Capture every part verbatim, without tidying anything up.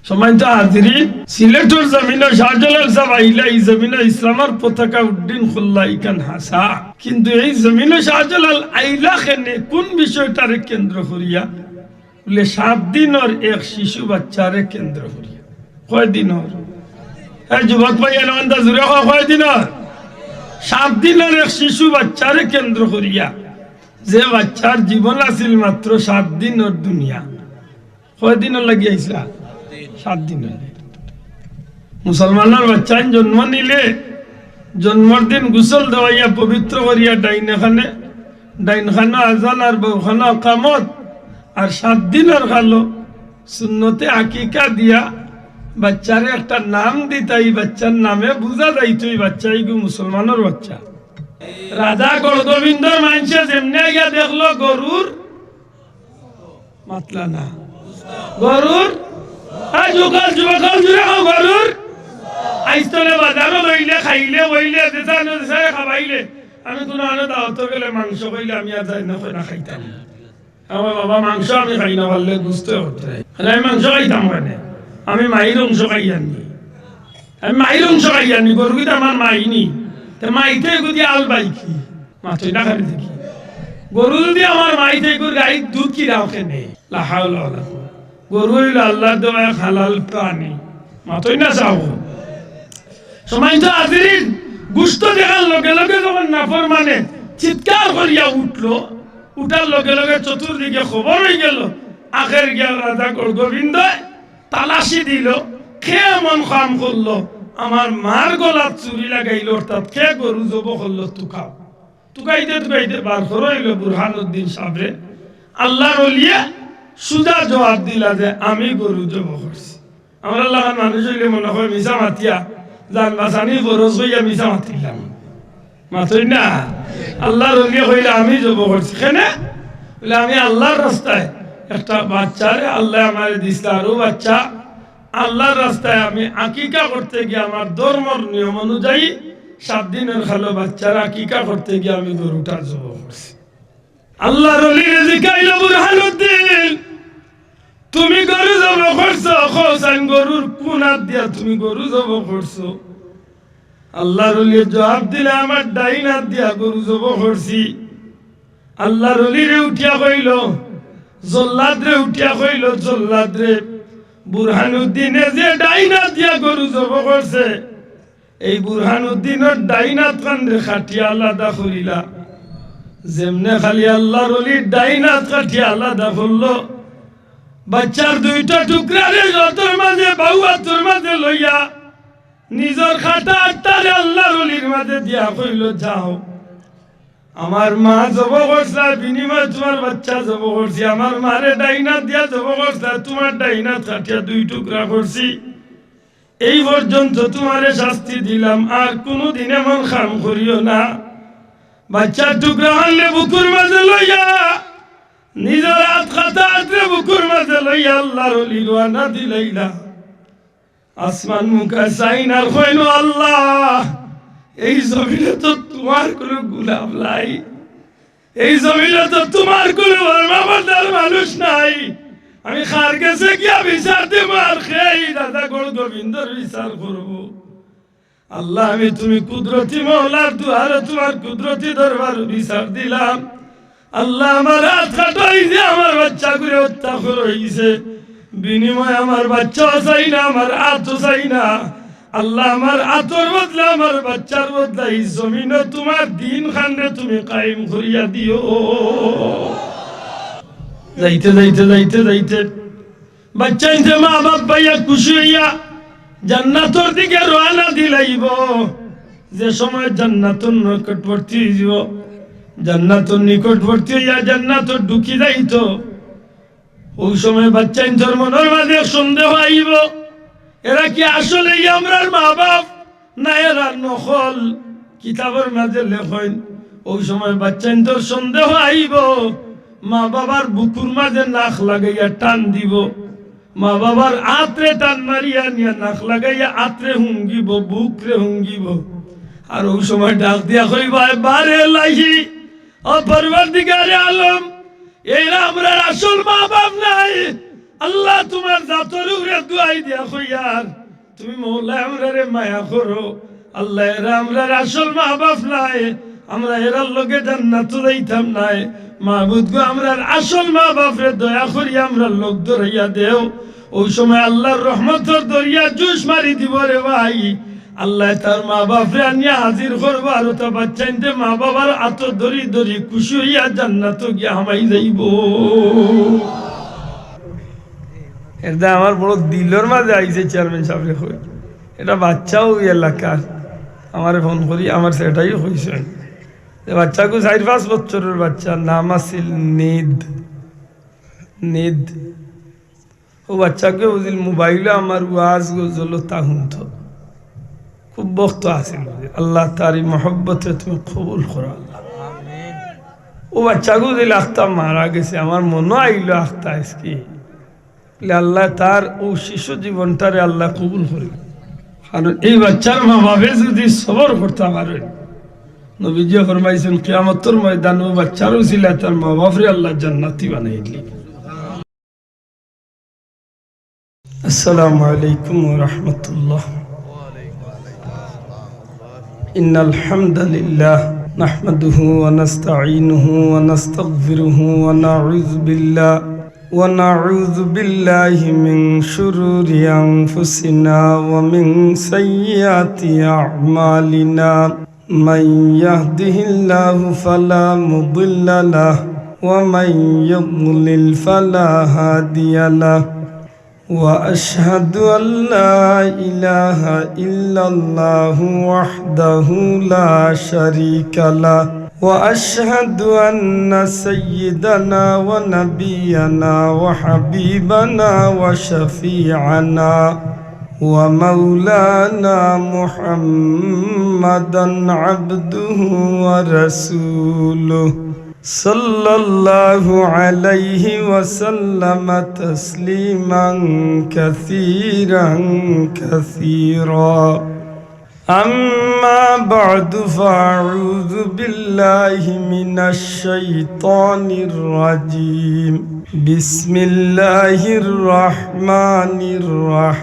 সম্মানিত হাজিরিন, সিলেটর জমিনো শাহজালাল সাব আইলা, ই জমিনো ইসলামর পতাকা উড্ডীন করলা, ইখান হাছা। কিন্তু ই জমিনো শাহজালাল আইলা কেনে, কুন বিষয়টারে কেন্দ্র করিয়া? বুলে, সাত দিনর এক শিশু বাচ্চারে কেন্দ্র করিয়া। কয় দিনর? এ যুবক ভাই, এলাকান্দা জুড়ে কয়, কয় দিনর? সাত দিনর এক শিশু বাচ্চারে কেন্দ্র করিয়া, যে বাচ্চার জীবন আছিল মাত্র সাত দিনর দুনিয়া। কয় দিনর লাগি আইসলা? সাত দিনর। মুসলমানর বাচ্চাইন জন্ম নিলে, জন্মর দিন গোসল দেওয়াইয়া পবিত্র করিয়া ডাইন খানে, ডাইন খানো আজান আর বাউ খানো কামত, আর সাত দিনর খালো সুন্নতে আকিকা দিয়া বাচ্চারে একটা নাম দিতা, ই বাচ্চার নামে বুঝা যাইতো ই বাচ্চা ইগু মুসলমানর বাচ্চা। রাজা গৌড়গোবিন্দর মানষে যেমনে আইয়া দেখলো গরুর মাতলা না। গরুর, হ্যাঁ, যুগল যুবকল জুড়ে কও গরুর। আইস্তলে বাজারো লইলে, খাইলে, বইলে, যেতা আনো, যেতা খাবাইলে। আমি কুনু আনো দাওয়াতো গেলে মাংস কইলে আমি আর যাই না, কই না খাইতাম। আমার বাবা মাংস আমি খাই না পারলে গুস্ত করতে। আরে আমি মাংস খাইতাম কেনে? আমি মাইর অংশ খাই আনি। আমি মাইর অংশ খাই আনি, গরু কিতা আমার মাই নি? তে মাইতে গুদি আল বাই কি? মাতই না খালি দেখি। গরু যদি আমার মাই থাকি, গরু গাই দুধ কিরাও কেনে? লা হাওলা ওয়ালা কুওয়াতা। গরু অইলো আল্লার দেওয়া এক হালাল প্রাণী। মাতই না চাও। সম্মানিত হাজিরিন, গুস্ত দেখার লগে লগে যখন নাফরমানে চিৎকার করিয়া উঠলো, উঠার লগে লগে চতুর্দিকে খবর অইগেলো, আখের গিয়া রাজা গৌড়গোবিন্দয় তালাশি দিলো, কে এমন কাম করলো, আমার মার গলাত ছুরি লাগাইলো, অর্থাৎ কে গরু জবো করলো, তুকাও। তুকাইতে তুকাইতে বার করা অইলো বুরহানুদ্দিন সাবরে। আল্লার অলিয়ে সুজা জবাব দিলা যে, "আমি গরু জবো করছি।" আমরার লাখান মানুষ অইলে মনো কয় মিছা মাতিয়া, জান বাচানি ফরজ অইয়া মিছা মাতিলাম। মাতই না? আল্লার অলিয়ে কইলা, "আমি জবো করছি।" কেনে? বুলে, "আমি আল্লার রাস্তায় একটা বাচ্চারে আল্লায় আমারে দিছলা, আর অউ বাচ্চা আল্লার রাস্তায় আমি আকিকা করতে গিয়া আমার ধর্মর নিয়ম অনুযায়ী সাত দিনর খালো বাচ্চার আকিকা করতে গিয়া আমি গরুটা জবো করছি।" আল্লার অলিরে জিকাইলো বুরহানুদ্দিন, "তুমি গরু জবো করছো?" কও চাইন, "গরুর কুন আত দিয়া তুমি গরু জবো করছো?" আল্লার অলিয়ে জবাব দিলা, "আমার ডাইন আত দিয়া গরু জবো করছি।" আল্লার অলিরে উঠিয়া কইলো, জল্লাদরে উঠিয়া কইলো, "জল্লাদরে, বুরহানুদ্দিনে যে ডাইন আত দিয়া গরু জবো করছে, এই বুরহানুদ্দিনর ডাইন আত খানরে কাটিয়া আলাদা করিলা।" যেমনে খালি আল্লার অলির ডাইন আত কাটিয়া আলাদা করলো, বাচ্চার দুইটা টুকরারে আতর মাঝে, বাউ আতর মাঝে লইয়া নিজর কাটা আতটারে আল্লার অলির মাঝে দিয়া কইলো, "যাও, আমার মা জবো করছলা, বিনিময়ে তুমার বাচ্চা জবো করছি। আমার মারে ডাইন আত দিয়া জবো করছলা, তুমার ডাইন আত কাটিয়া দুই টুকরা করছি। এই পর্যন্ত তুমারে শাস্তি দিলাম, আর কুনুদিন এমন কাম করিও না।" বাচ্চার টুকরা খানরে বুকুর মাঝে লইয়া, নিজর আত কাটা আতরে বুকুর মাঝে লইয়া আল্লার অলি রওয়ানা দিলাইলা। আসমান মুখা চাইন আর কইন, "আল্লাহ, এই জমিনো তো তুমার কুনু গোলাম নাই, এই জমিনো তো তুমার কুনু ফরমাবরদার মানুষ নাই। আমি কার গেছে গিয়া বিচার দিমু, আর কে এই রাজা গৌড়গোবিন্দর বিচার করবো? আল্লাহ, আমি তুমি কুদরতি মওলার দুয়ারো তুমার কুদরতি দরবারো বিচার দিলাম। আল্লাহ, আমার আত কাটা অইছে, আমার বাচ্চাগুরে হত্যা করা অইছে, বিনিময়ে আমার বাচ্চাও চাই না, আমার আতও চাই না। আল্লাহ, আমার আতর বদলা, আমার বাচ্চার বদলা এই জমিনো তুমার দিন খানরে তুমি কায়েম করিয়া দিও।" যাইতে, যাইতে, যাইতে, যাইতে বাচ্চাইন্তে মা বাপ পাইয়া খুশি অইয়া জান্নাতর দিকে রওয়ানা দিলাইবো। যে সময় জান্নাতর নিকটবর্তী অইযিবো, জান্নাতর নিকটবর্তী অইয়া জান্নাতো ঢুকি যাইতো, অউ সময় বাচ্চাইন্তর মনর মাঝে সন্দেহ আইবো, এরা কি আসলেই আমরার মা বাপ? না, এরা নকল। কিতাবর মাঝে লেখইন, অউ সময় বাচ্চাইন্তর সন্দেহ আইবো, মা বাবার বুকুর মাঝে নাক লাগাইয়া টান দিবো, মা বাবার আতরে টান মারিয়া নিয়া নাক লাগাইয়া আতরে হুঙ্গিবো, বুকরে হুঙ্গিবো। আর অউ সময় ডাক দিয়া কইবো, "আয় বারে লাহি, ও পরওয়ারদিগারে আলম, এরা আমরার আসল মা বাপ নায়, আল্লাহ, তুমার জাতর উপরে দুয়াই দিয়া কইয়ার, তুমি মওলা আমরারে মায়া করো। আল্লাহ, এরা আমরার আসল মা বাপ নায়, আমরা এরার লগে জান্নাতো যাইতাম নায়। মাবুদ গো, আমরার আসল মা বাপরে দয়া করি আমরার লগ ধরাইয়া দেও। অউ সময় আল্লাহর রহমতর দরিয়া জোশ মারি দিবো রে ভাই। আল্লায় তার মা বাপরে আনিয়া হাজির করবো, আর অতা বাচ্চাইন্তে মা বাবার আতো ধরি ধরি খুশি অইয়া জান্নাতো গিয়া হামাই যাইবো। এরদা আমার বড় দিলর মাঝে আইছে চেয়ারম্যান সাবরে কই। এটা বাচ্চাও অউ এলাকার। আমারে ফোন করি আমার সেটাইও কইছইন। যে বাচ্চাগু চাইর পাঁচ বছরর বাচ্চা, নাম আছিল নিদ। নিদ। অউ বাচ্চাগুয়ে বুঝিল মোবাইলো আমার ওয়াজ গজল অতা হুনতো। খুব ভক্ত আছিল বুঝিল। আল্লাহ তার ই মহব্বতরে তুমি কবুল করো আল্লাহ। অউ বাচ্চাগু বুঝিল আখতা মারা গেছে, আমার মনো আইলো আখতা আইজকে। বলে আল্লাহ তার অউ শিশু জীবনটারে আল্লাহ কবুল করি। কারণ এই বাচ্চার মা বাপে যুদি সবর করতা পারে, নবীজিয়ে ফরমাইছইন কিয়ামতর ময়দানো অউ বাচ্চার উসিলায় তার মা বাপরে আল্লাহ জান্নাতি বানাই দিলে। السلام عليكم ورحمة الله. إن الحمد لله نحمده ونستعينه ونستغفره ونعوذ بالله، ونعوذ بالله من شرور أنفسنا ومن سيئات أعمالنا. من يهده الله فلا مضل له، ومن يضلل فلا هادي له. وأشهد أن لا إله إلا الله وحده لا شريك له، وأشهد أن سيدنا ونبينا وحبيبنا وشفيعنا ومولانا محمدا عبده ورسوله، صلى الله عليه وسلم تسليما كثيرا كثيرا. أما بعد، فأعوذ بالله من الشيطان الرجيم. بسم الله الرحمن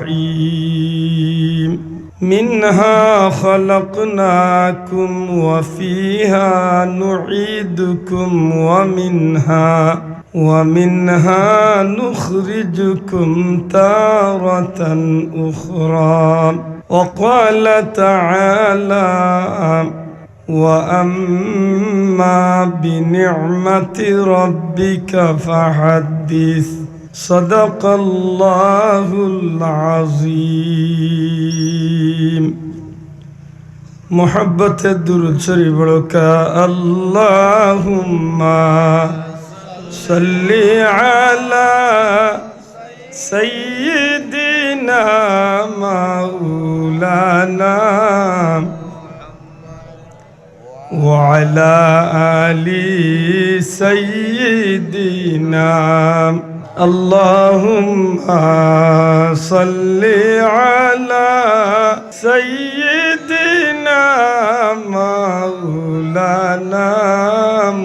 الرحيم. منها خلقناكم وفيها نعيدكم ومنها، ومنها نخرجكم تارة أخرى. وقال تعالى: وأما بنعمة ربك فحدث. صدق الله العظيم. محبت درود شريف بڑکا. اللهم صل على سيدنا مولانا وعلى آل سيدنا. اللهم صل على سيدنا مولانا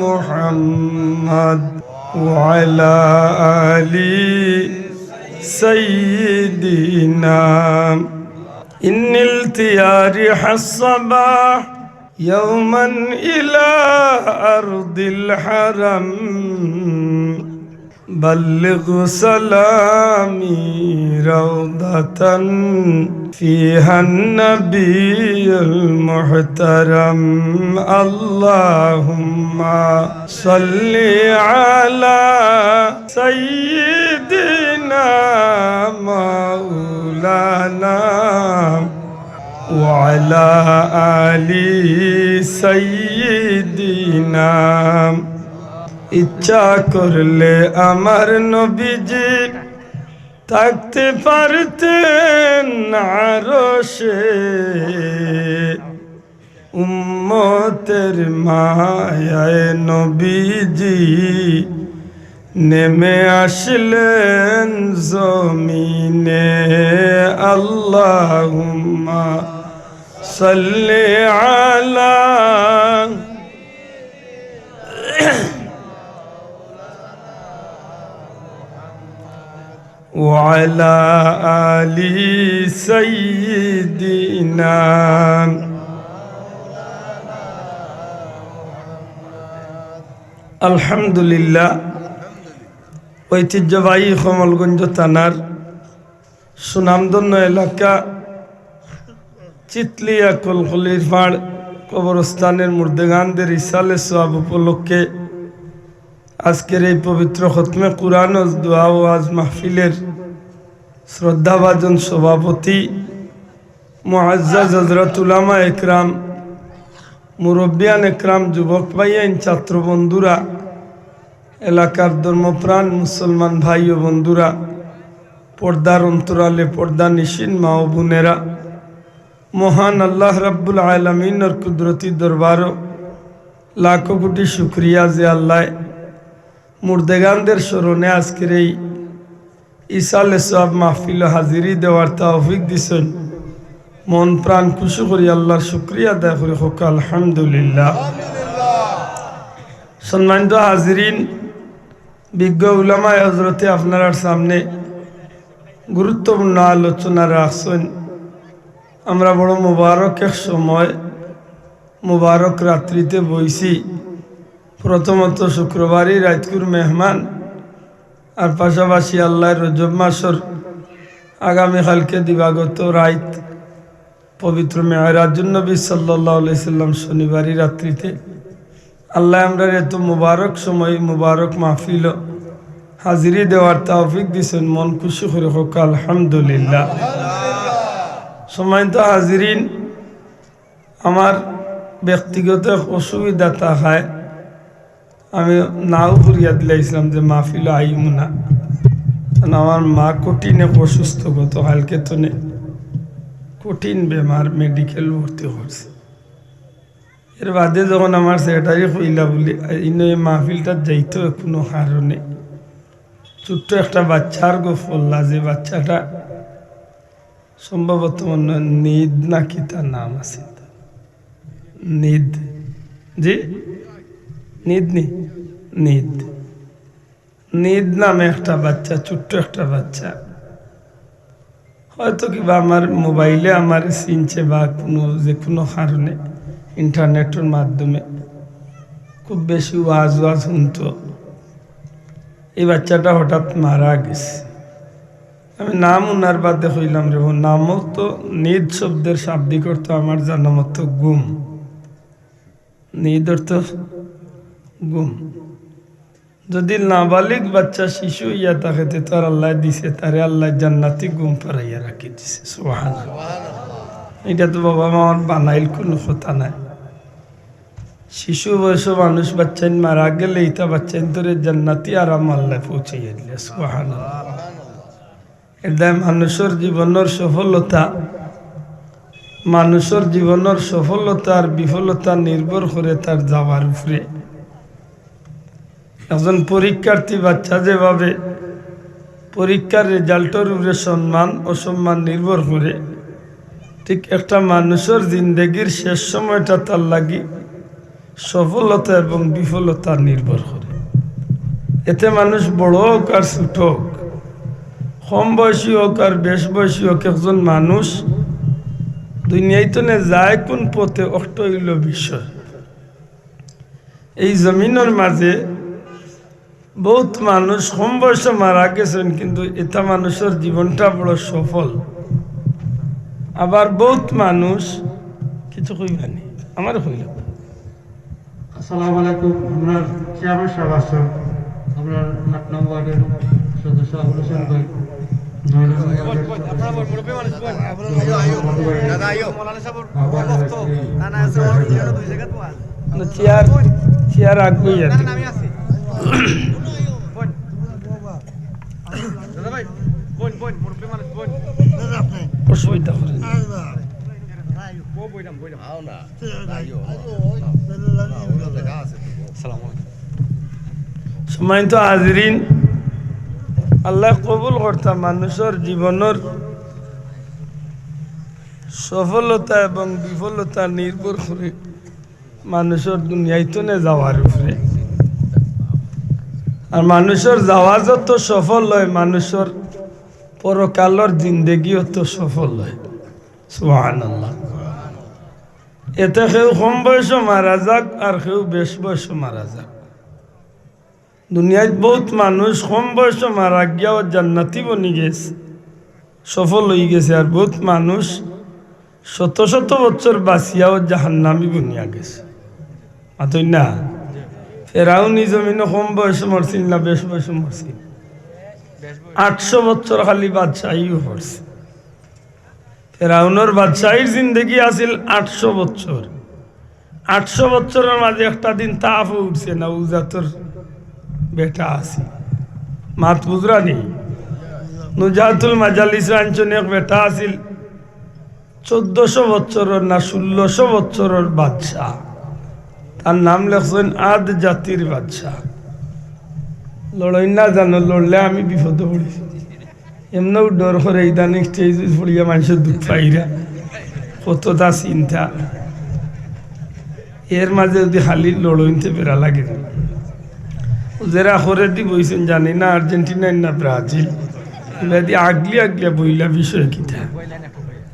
محمد وعلى آل سيدنا. إن التيار حصبا يوما إلى أرض الحرم، بلغ سلامي روضة فيها النبي المحترم. اللهم صل على سيدنا مولانا وعلى آل سيدنا. ইচ্ছা করলে আমার নবীজি থাকতে পারতেন আরশে। উম্মতের মায়ায় নবীজি নেমে আসলেন জমিনে। আল্লাহুম্মা সাল্লি আলা وعلى آل سيدنا। আলহামদুলিল্লাহ। ঐতিহ্যবাহী কমলগঞ্জ থানার সুনামধন্য এলাকা চিতলিয়া কলকলির পাড় কবরস্থানের মুর্দেগানদের ইসালে সওয়াব উপলক্ষে আজকের এই পবিত্র খতমে কুরআন ও দোয়া ওয়াজ মাহফিলের শ্রদ্ধাভাজন সভাপতি মুআজ্জাজ হযরত উলামা একরাম, মুরব্বিয়ান একরাম, যুবক ভাইয়াইন, ছাত্র বন্ধুরা, এলাকার ধর্মপ্রাণ মুসলমান ভাই ও বন্ধুরা, পর্দার অন্তরালে পর্দানিশীন মা ও বোনেরা, মহান আল্লাহ রাব্বুল আলামিনর কুদরতি দরবারো লাখো কোটি শুকরিয়া যে আল্লায় মুর্দেগানদের স্মরণে আজকের এই ইসালে সওয়াব মাহফিলো হাজিরি দেওয়ার তৌফিক দিছইন। মন প্রাণ খুশি করি আল্লাহর শুকরিয়া আদায় করি, কউক্কা আলহামদুলিল্লাহ। সম্মানিত হাজিরিন, বিজ্ঞ উলামায়ে হযরতে আপনারার সামনে গুরুত্বপূর্ণ আলোচনা রাখছইন। আমরা বড় মোবারক এক সময়, মোবারক রাত্রিতে বইছি। প্রথমত শুক্রবারই রাইতকুর মেহমান, আর পাশাপাশি আল্লাহর রজব মাসর আগামীকালকে দিবাগত রাইত পবিত্র মেরাজুন নবী সাল্লাল্লাহু আলাইহি সাল্লাম শনিবারই রাত্রিতে আল্লায় আমরারে এত মোবারক সময়, মোবারক মাহফিলো হাজিরি দেওয়ার তৌফিক দিছইন। মন খুশি করি কউক্কা আলহামদুলিল্লাহ। সম্মানিত হাজিরিন, আমার ব্যক্তিগত এক অসুবিধা থাকায় আমি নাও করিয়া দিলাইছিলাম যে মাহফিলো আইমু না, কারণ আমার মা কঠিন এক অসুস্থ, গতকালকে তনে কঠিন বেমার, মেডিকেল ভর্তি করছে। এর বাদে যখন আমার সেক্রেটারি কইলা বুলি, ইনো এই মাহফিলটাত যাইতো কোনো কারণে, ছোট্ট একটা বাচ্চার গফল্লা, যে বাচ্চাটা সম্ভবত মনে হয় নিদ না কিতা নাম আছে, নিদ, জি, নিদ নি, নিদ, নিদ নামে একটা বাচ্চা, ছোট্ট একটা বাচ্চা। হয়তো কিবা আমার মোবাইলে আমার চিনছে বা কোনো, যে কোনো কারণে ইন্টারনেটের মাধ্যমে খুব বেশি ওয়াজ ওয়াজ শুনতো। এই বাচ্চাটা হঠাৎ মারা গেছে। আমি নাম উনার বাদে কইলাম, রে, ও নামও তো নিদ শব্দের শাব্দিক অর্থ আমার জানা মতো ঘুম। নিদ অর্থ ঘুম। যদি নাবালিগ বাচ্চা শিশু ইয়া থাকে, তে তার আল্লাহ দিছে, তারে আল্লাহ জান্নাতি ঘুম পাড়াইয়া রাখি দিছে। সুবহানাল্লাহ। এটা তো বাবা মা আমার বানাইল কোনো কথা নাই। শিশু বয়স মানুষ বাচ্চাইন মারা গেলে ইতা বাচ্চাইন তোরে জান্নাতি আরাম আল্লাহ পৌঁছাইয়া দিলে। সুবহানাল্লাহ। এদায় মানুষর জীবনর সফলতা, মানুষর জীবনর সফলতা আর বিফলতা নির্ভর করে তার যাওয়ার উপরে। একজন পরীক্ষার্থী বাচ্চা যেভাবে পরীক্ষার রেজাল্টর উপরে সম্মান অসম্মান নির্ভর করে, ঠিক একটা মানুষর জিন্দেগির শেষ সময়টা তার লাগি সফলতা এবং বিফলতা নির্ভর করে। এতে মানুষ বড় হোক আর ছোট হোক, কম বয়সী হোক আর বেশ বয়সী হোক, একজন মানুষ দুনিয়াইতনে যায় কোন পথে, অষ্ট হইল বিষয়। এই জমিনর মাঝে বহুত মানুষ কম বয়সে মারা গেছেন, কিন্তু এটা মানুষর জীবনটা বড় সফল। আবার বহুত মানুষ কিছু কইবানি, আমার কইল। আসসালামু আলাইকুম। আমরা চেয়ারম্যান সাহেব আছেন, আমরা আট নম্বর ওয়ার্ডের সদস্য আবুল হোসেন ভাই, নয় নম্বর ওয়ার্ডের সদস্য দাদা আইও। না, না, আছে, আমার দুই জায়গা তো আছে। না, চেয়ার, চেয়ার আগুই আছে। না, না, আমি আছি। বইন। দাদা ভাই, বইন, বইন, মুরব্বি মানুষ, বইন। অসুবিধা করে না। বউ বইলাম, বইলাম। আও না। আইও। আসসালামু আলাইকুম। সম্মানিত হাজিরিন, আল্লাহ কবুল করতা মানুষর জীবনর সফলতা এবং বিফলতা নির্ভর করে মানুষর দুনিয়াইতনে যাওয়ার উপরে। আর মানুষর যাওয়া যত সফল হয়, মানুষর পরকালর জিন্দেগিও তো সফল অয়। সুবহানাল্লাহ। এতে কেউ কম বয়সো মারা যাক আর কেউ বেশ বয়সো মারা যাক, দুনিয়াত বউত মানুষ কম বয়সো মারা গিয়াও জান্নাতি বনি গেছে, সফল অইগেছে, আর বউত মানুষ শত শত বছর বাঁচিয়াও জাহান্নামি বনিয়া গেছে। মাতইন না? ফেরাউন ই জমিনো কম বয়সো মরছিল না বেশ বয়সো মরছিল? আটশো বছর খালি বাদশাহিও করছে। ফেরাউনর বাদশাহির জিন্দেগি আছিল আটশো বছর। আটশো বছরর মাঝে একটা দিন তাপও উঠছে না, উজাতর বেটা আছিল। মাত বুঝরা নি? নুজাতুল মাজালিসো আনছইন, এক বেটা আছিল চৌদ্দশো বছরর না ষোল্লশো বছরর বাদশা। তার নাম লেখছইন আদ জাতির বাদশা। লড়ইন না জানো, লড়লে আমি বিপদো পড়ি। এমনেও ডর করে, ইদানিং স্টেজো পড়িয়া মানষে দুখ পাইরা, কততা চিন্তা। এর মাঝে যদি খালি লড়ইন তে বেড়া লাগে। যেরা করেদি বইছইন জানি না, আর্জেন্টিনা না ব্রাজিল, এরা দি আগলি আগলি বইলা বিষয় কিতা?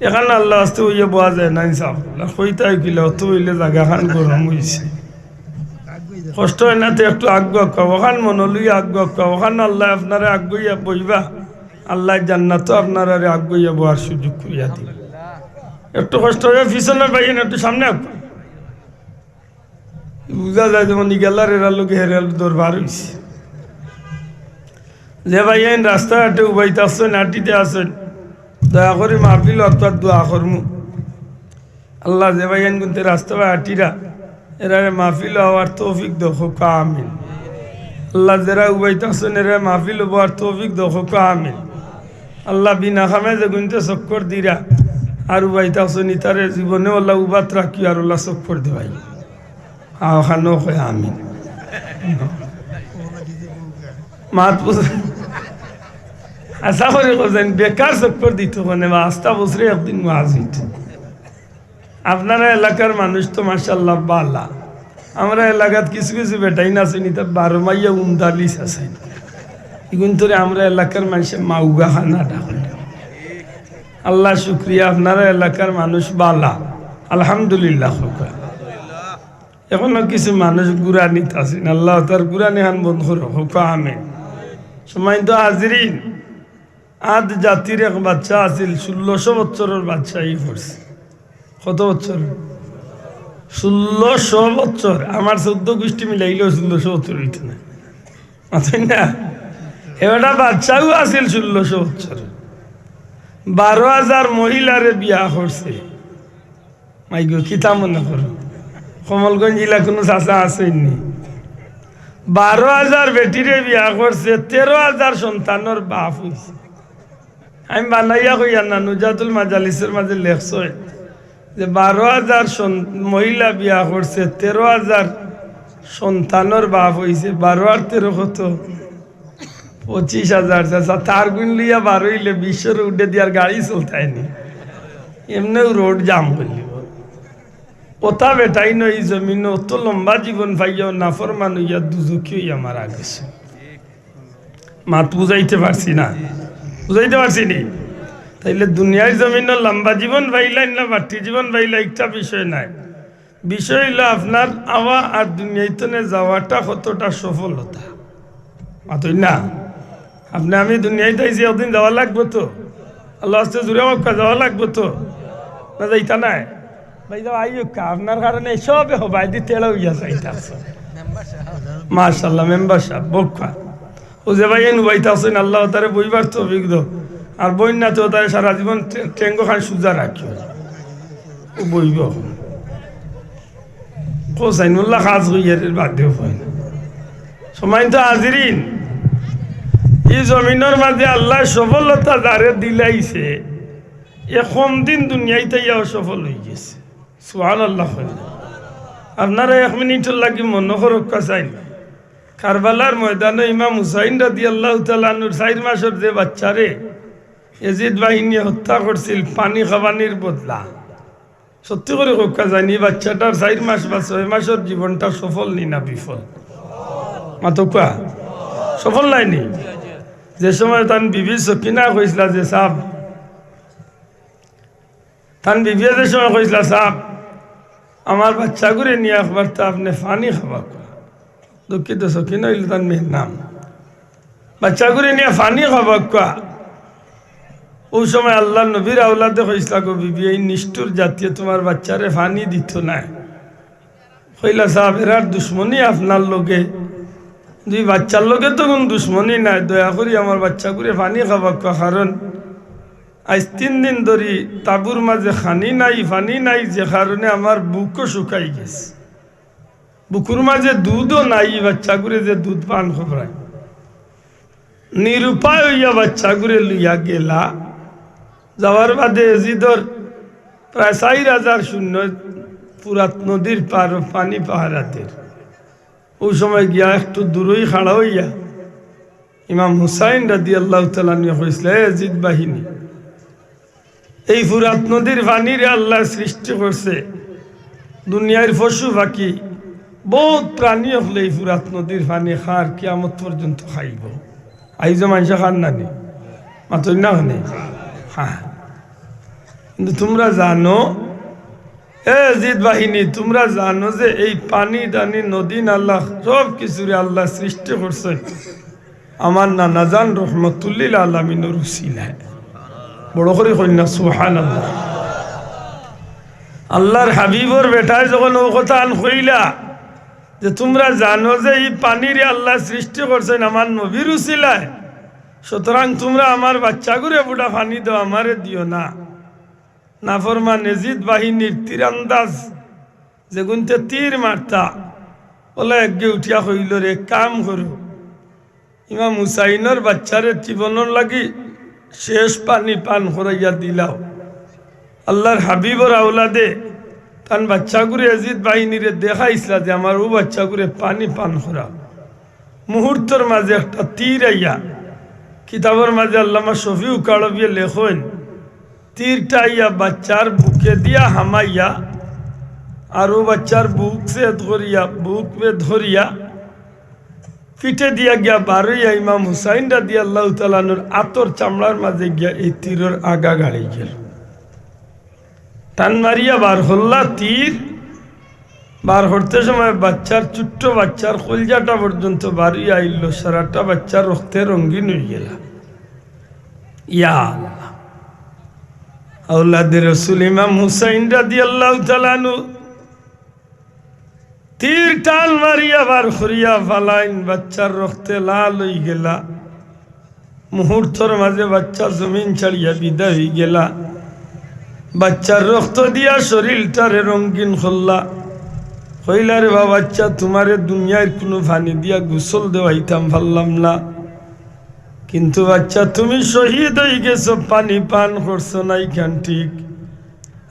এখান আল্লাহ আস্তে অইয়া বওয়া যায় না, ইনসাফ। না কইতায় কিলা, অত অইলে জাগাখান গরম অইছে। কষ্ট অয় না তে একটু আগুয়াউক্কা, অখান মনো লইয়া আগুয়াউক্কা, অখান আল্লায় আপনারে আগুয়াইয়া বইবা। আল্লায় জান্নাতো আপনারারে আগুয়াইয়া বওয়ার সুযোগ করিয়া দিবা। একটু কষ্ট অইয়া পিছনর ভাইয়াইন একটু সামনে আউক্কা। বুঝা যায় যেমন ইগেলার এরার লগে হেরার দরবার অইছে। যে ভাইয়াইন রাস্তাঘাটে উবাইত আছইন, আটিতে আছইন, দয়া করি মাহফিল অর্থাৎ দোয়া করমু। আল্লাহ, যে ভাইয়াইন গুনতে রাস্তা বায় আটিরা, এরারে মাহফিল আওয়ার তৌফিক দেও, কউক্কা আমিন। আল্লাহ, যেরা উবাইত আছইন, এরারে মাহফিল বওয়ার তৌফিক দেও, কউক্কা আমিন। আল্লাহ, বিনা কামে যে গুনতে চক্কর দিরা, আর উবাইত আছইন, ইতারে জীবনে আল্লাহ উবাত রাখিও, আর আল্লাহ চক্কর দিবাই। আ, অখানও কয় আমিন। মাত বুঝ-, আশা করি কইছইন, বেকার চক্কর দিত কেনে বা আস্তা বছরে একদিন ওয়াজ অইতো। আপনারা এলাকার মানুষ তো মাশাআল্লাহ বালা। আমরা এলাকাত কিছু কিছু বেটাইন আছইন, ইতা বারো মাইয়া উন্দালিস আছইন। ইগুন তোরে আমরা এলাকার মানষে মাউগা খানা ডাকইন। আল্লাহ শুক্রিয়া, আপনারা এলাকার মানুষ বালা, আলহামদুলিল্লাহ কউক্কা। এখনো কিছু মানুষ গুরানিত আছইন, আল্লাহ তার গুরানি খান বন্ধ করো, কউক্কা আমিন। সম্মানিত হাজিরিন, আদ জাতির এক বাদশা আছিল, ষোল্লশো বছরর বাদশাহি করছে। কত বছর? ষোল্লশো বছর। আমার চৌদ্দ গুষ্টি মিলাইলেও ষোল্লশো বছর অইতো নায়। মাতইন না? এ বেটা বাদশাও আছিল ষোল্লশো বছর। বারো হাজার মহিলারে বিয়া করছে। মাইগো, কিতা মনে করো? কমলগঞ্জ জিলা কুনু চাচা আছইন নি? বারো হাজার বেটিরে বিয়া করছে, তেরো হাজার সন্তানর বাপ অইছে। আমি বানাইয়া কইয়ার না, নুজাতুল মাজালিসর মাঝে লেখছইন যে বারো হাজার সন-, মহিলা বিয়া করছে, তেরো হাজার সন্তানর বাপ অইছে। বারো আর তেরো কত? পঁচিশ হাজার। চাচা, তার গুণ লইয়া বারইলে বিশ্বর উডে দিয়ার গাড়ি চলতায় নি, এমনেউ রোড জাম করিলিবো। অতা বেটাইন ই জমিনো অত লম্বা জীবন পাইয়াও নাফরমান অইয়া দুজখি অইয়া মারা গেছে। মাত বুঝাইতে পারছি না? বুঝাইতে পারছি নি? তাইলে দুনিয়ার জমিনো লম্বা জীবন পাইলাইন না বাট্টি জীবন পাইলা, একটা বিষয় নায়। বিষয় অইলো আপনার আওয়া আর দুনিয়াইতনে যাওয়াটা কতটা সফলতা। মাতইন না? আপনে আমি দুনিয়াইত আইছি, একদিন যাওয়া লাগবো তো। আল্লাহ আস্তে জুরে কউক্কা, যাওয়া লাগবো তো। না যাইতা নায়? ভাই যাও, আইউক্কা, আপনার কারণে সবে হবায়দি তেড়া অইয়া যাইতা আছে। মাশাআল্লাহ, মেম্বার সাব, বউক্কা। অউ যে ভাইয়াইন উবাইত আছইন, আল্লাহ তারে বইবার তৌফিক দেও। আর বইন না তো তারে সারা জীবন টে-, টেঙ্গো খান সুজা রাখিও। অউ বইবো। কও সাইনুল্লাহ কাজ কইয়ার এর বাদেও কয় না। সম্মানিত হাজিরিন, ই জমিনর মাঝে আল্লায় সফলতা যারে দিলাইছে, এ কম দিন দুনিয়াইত আইয়াও সফল অইগেছে। সুবহানাল্লাহ কইন। আপনারা এক মিনিটর লাগি মনো করউক্কা চাইন, কারবালার ময়দানো ইমাম হুসাইন রাদিয়াল্লাহু তাআলা আনহুর চাইর মাসর যে বাচ্চারে এজিদ বাহিনীয়ে হত্যা করছিল পানি খাওয়ানির বদলা, সত্যি করি কউক্কা চাইন, ই বাচ্চাটার চাইর মাস বা ছয় মাসর জীবনটা সফল নি না বিফল? মাতউক্কা, সফল নায় নি? যে সময় তান বিবি সকিনা কইছলা যে, "সাব," তান বিবিয়ে যে সময় কইছলা, "সাব, আমার বাচ্চাগুরে নিয়া একবার তা আপনে পানি খাওয়াউক্কা।" দুঃখিত, সকিনা অইলো তান মেয়ের নাম। "বাচ্চাগুরে নিয়া পানি খাওয়াউক্কা।" অউ সময় আল্লার নবীর আওলাদে কইছলা, "গো বিবি, এই নিষ্ঠুর জাতিয়ে তুমার বাচ্চারে পানি দিতো নায়।" কইলা, "সাব, এরার দুশমনি আপনার লগে, দুই বাচ্চার লগে তো কুনু দুশমনি নাই, দয়া করি আমার বাচ্চাগুরে পানি খাওয়াউক্কা, কারণ আইজ তিন দিন ধরি তাবুর মাঝে খানি নাই, পানি নাই, যে কারণে আমার বুকও শুকাই গেছে, বুকুর মাঝে দুধও নাই, বাচ্চাগুরে যে দুধ পান করাই।" নিরুপায় অইয়া বাচ্চাগুরে লইয়া গেলা। যাওয়ার বাদে এজিদর প্রায় চাইর হাজার সৈন্য ফুরাত নদীর পার পানি পাহারা দের। অউ সময় গিয়া একটু দূরই খাড়া অইয়া ইমাম হুসাইন রাদিয়াল্লাহু তাআলা আনহু কইছলা, "এ এজিদ বাহিনী, এই ফুরাত নদীর পানিরে আল্লায় সৃষ্টি করছে। দুনিয়ার পশু পাখি, বউত প্রাণী অকলে এই ফুরাত নদীর পানি খার, কিয়ামত পর্যন্ত খাইবো। আইজও মানষে খার না নি? মাতইন না কেনে? খার। কিন্তু তুমরা জানো, এ এজিদ বাহিনী, তুমরা জানো যে এই পানি টানি, নদী নালা, সব কিছুরে আল্লায় সৃষ্টি করছে আমার নানাজান রহমতুল্লিল আলামিনর উসিলায়।" বড় করি কইন না, সুবহানাল্লাহ। আল্লার হাবিবর বেটায় যখন অউ কথাখান কইলা যে, "তুমরা জানো যে ই পানিরে আল্লায় সৃষ্টি করছইন আমার নবীর উসিলায়, সুতরাং তুমরা আমার বাচ্চাগুরে ফুটা পানি দেও, আমারে দিও না।" নাফরমান এজিদ বাহিনীর তীরান্দাজ যেগুনতে তীর মারতা, অলা একগে উঠিয়া কইলো, "রে, কাম করো, ইমাম হুসাইনর বাচ্চারে জীবনর লাগি শেষ পানি পান করাইয়া দিলাও।" আল্লার হাবিবর আওলাদে তান বাচ্চাগুরে এজিদ বাহিনীরে দেখাইছলা যে, "আমার অউ বাচ্চাগুরে পানি পান করাও।" মুহূর্তর মাঝে একটা তীর আইয়া, কিতাবর মাঝে আল্লামা শফিউ কারবিয়ে লেখইন, তীরটা আইয়া বাচ্চার বুকে দিয়া হামাইয়া, আর অউ বাচ্চার বুক ভেদ করিয়া, বুক ভেদ করিয়া, পিঠে দিয়া গিয়া বারইয়া ইমাম হুসাইন রাদিয়াল্লাহু তাআলা আনহুর আতর চামড়ার মাঝে গিয়া এই তীরর আগা গাড়ি গেল। টান মারিয়া বার করলা তীর। বার করতে সময় বাচ্চার, ছোট্ট বাচ্চার কলজাটা পর্যন্ত বারইয়া আইলো, সারাটা বাচ্চার রক্তে রঙিন অইগেলা। ইয়া আল্লাহ। আওলাদে রসুল ইমাম হুসাইন রাদিয়াল্লাহু তাআলা আনহু তীর টান মারিয়া বার করিয়া ফালাইন, বাচ্চার রক্তে লাল অইগেলা। মুহূর্তর মাঝে বাচ্চা জমিন ছাড়িয়া বিদায় অইগেলা। বাচ্চার রক্ত দিয়া শরীলটারে রঙিন করলা। কইলা, "রে বা বাচ্চা, তুমারে দুনিয়ার কুনু পানি দিয়া গোসল দেওয়াইতাম পারলাম না, কিন্তু বাচ্চা তুমি শহীদ অইগেছো, পানি পান করছো না, ইখান ঠিক।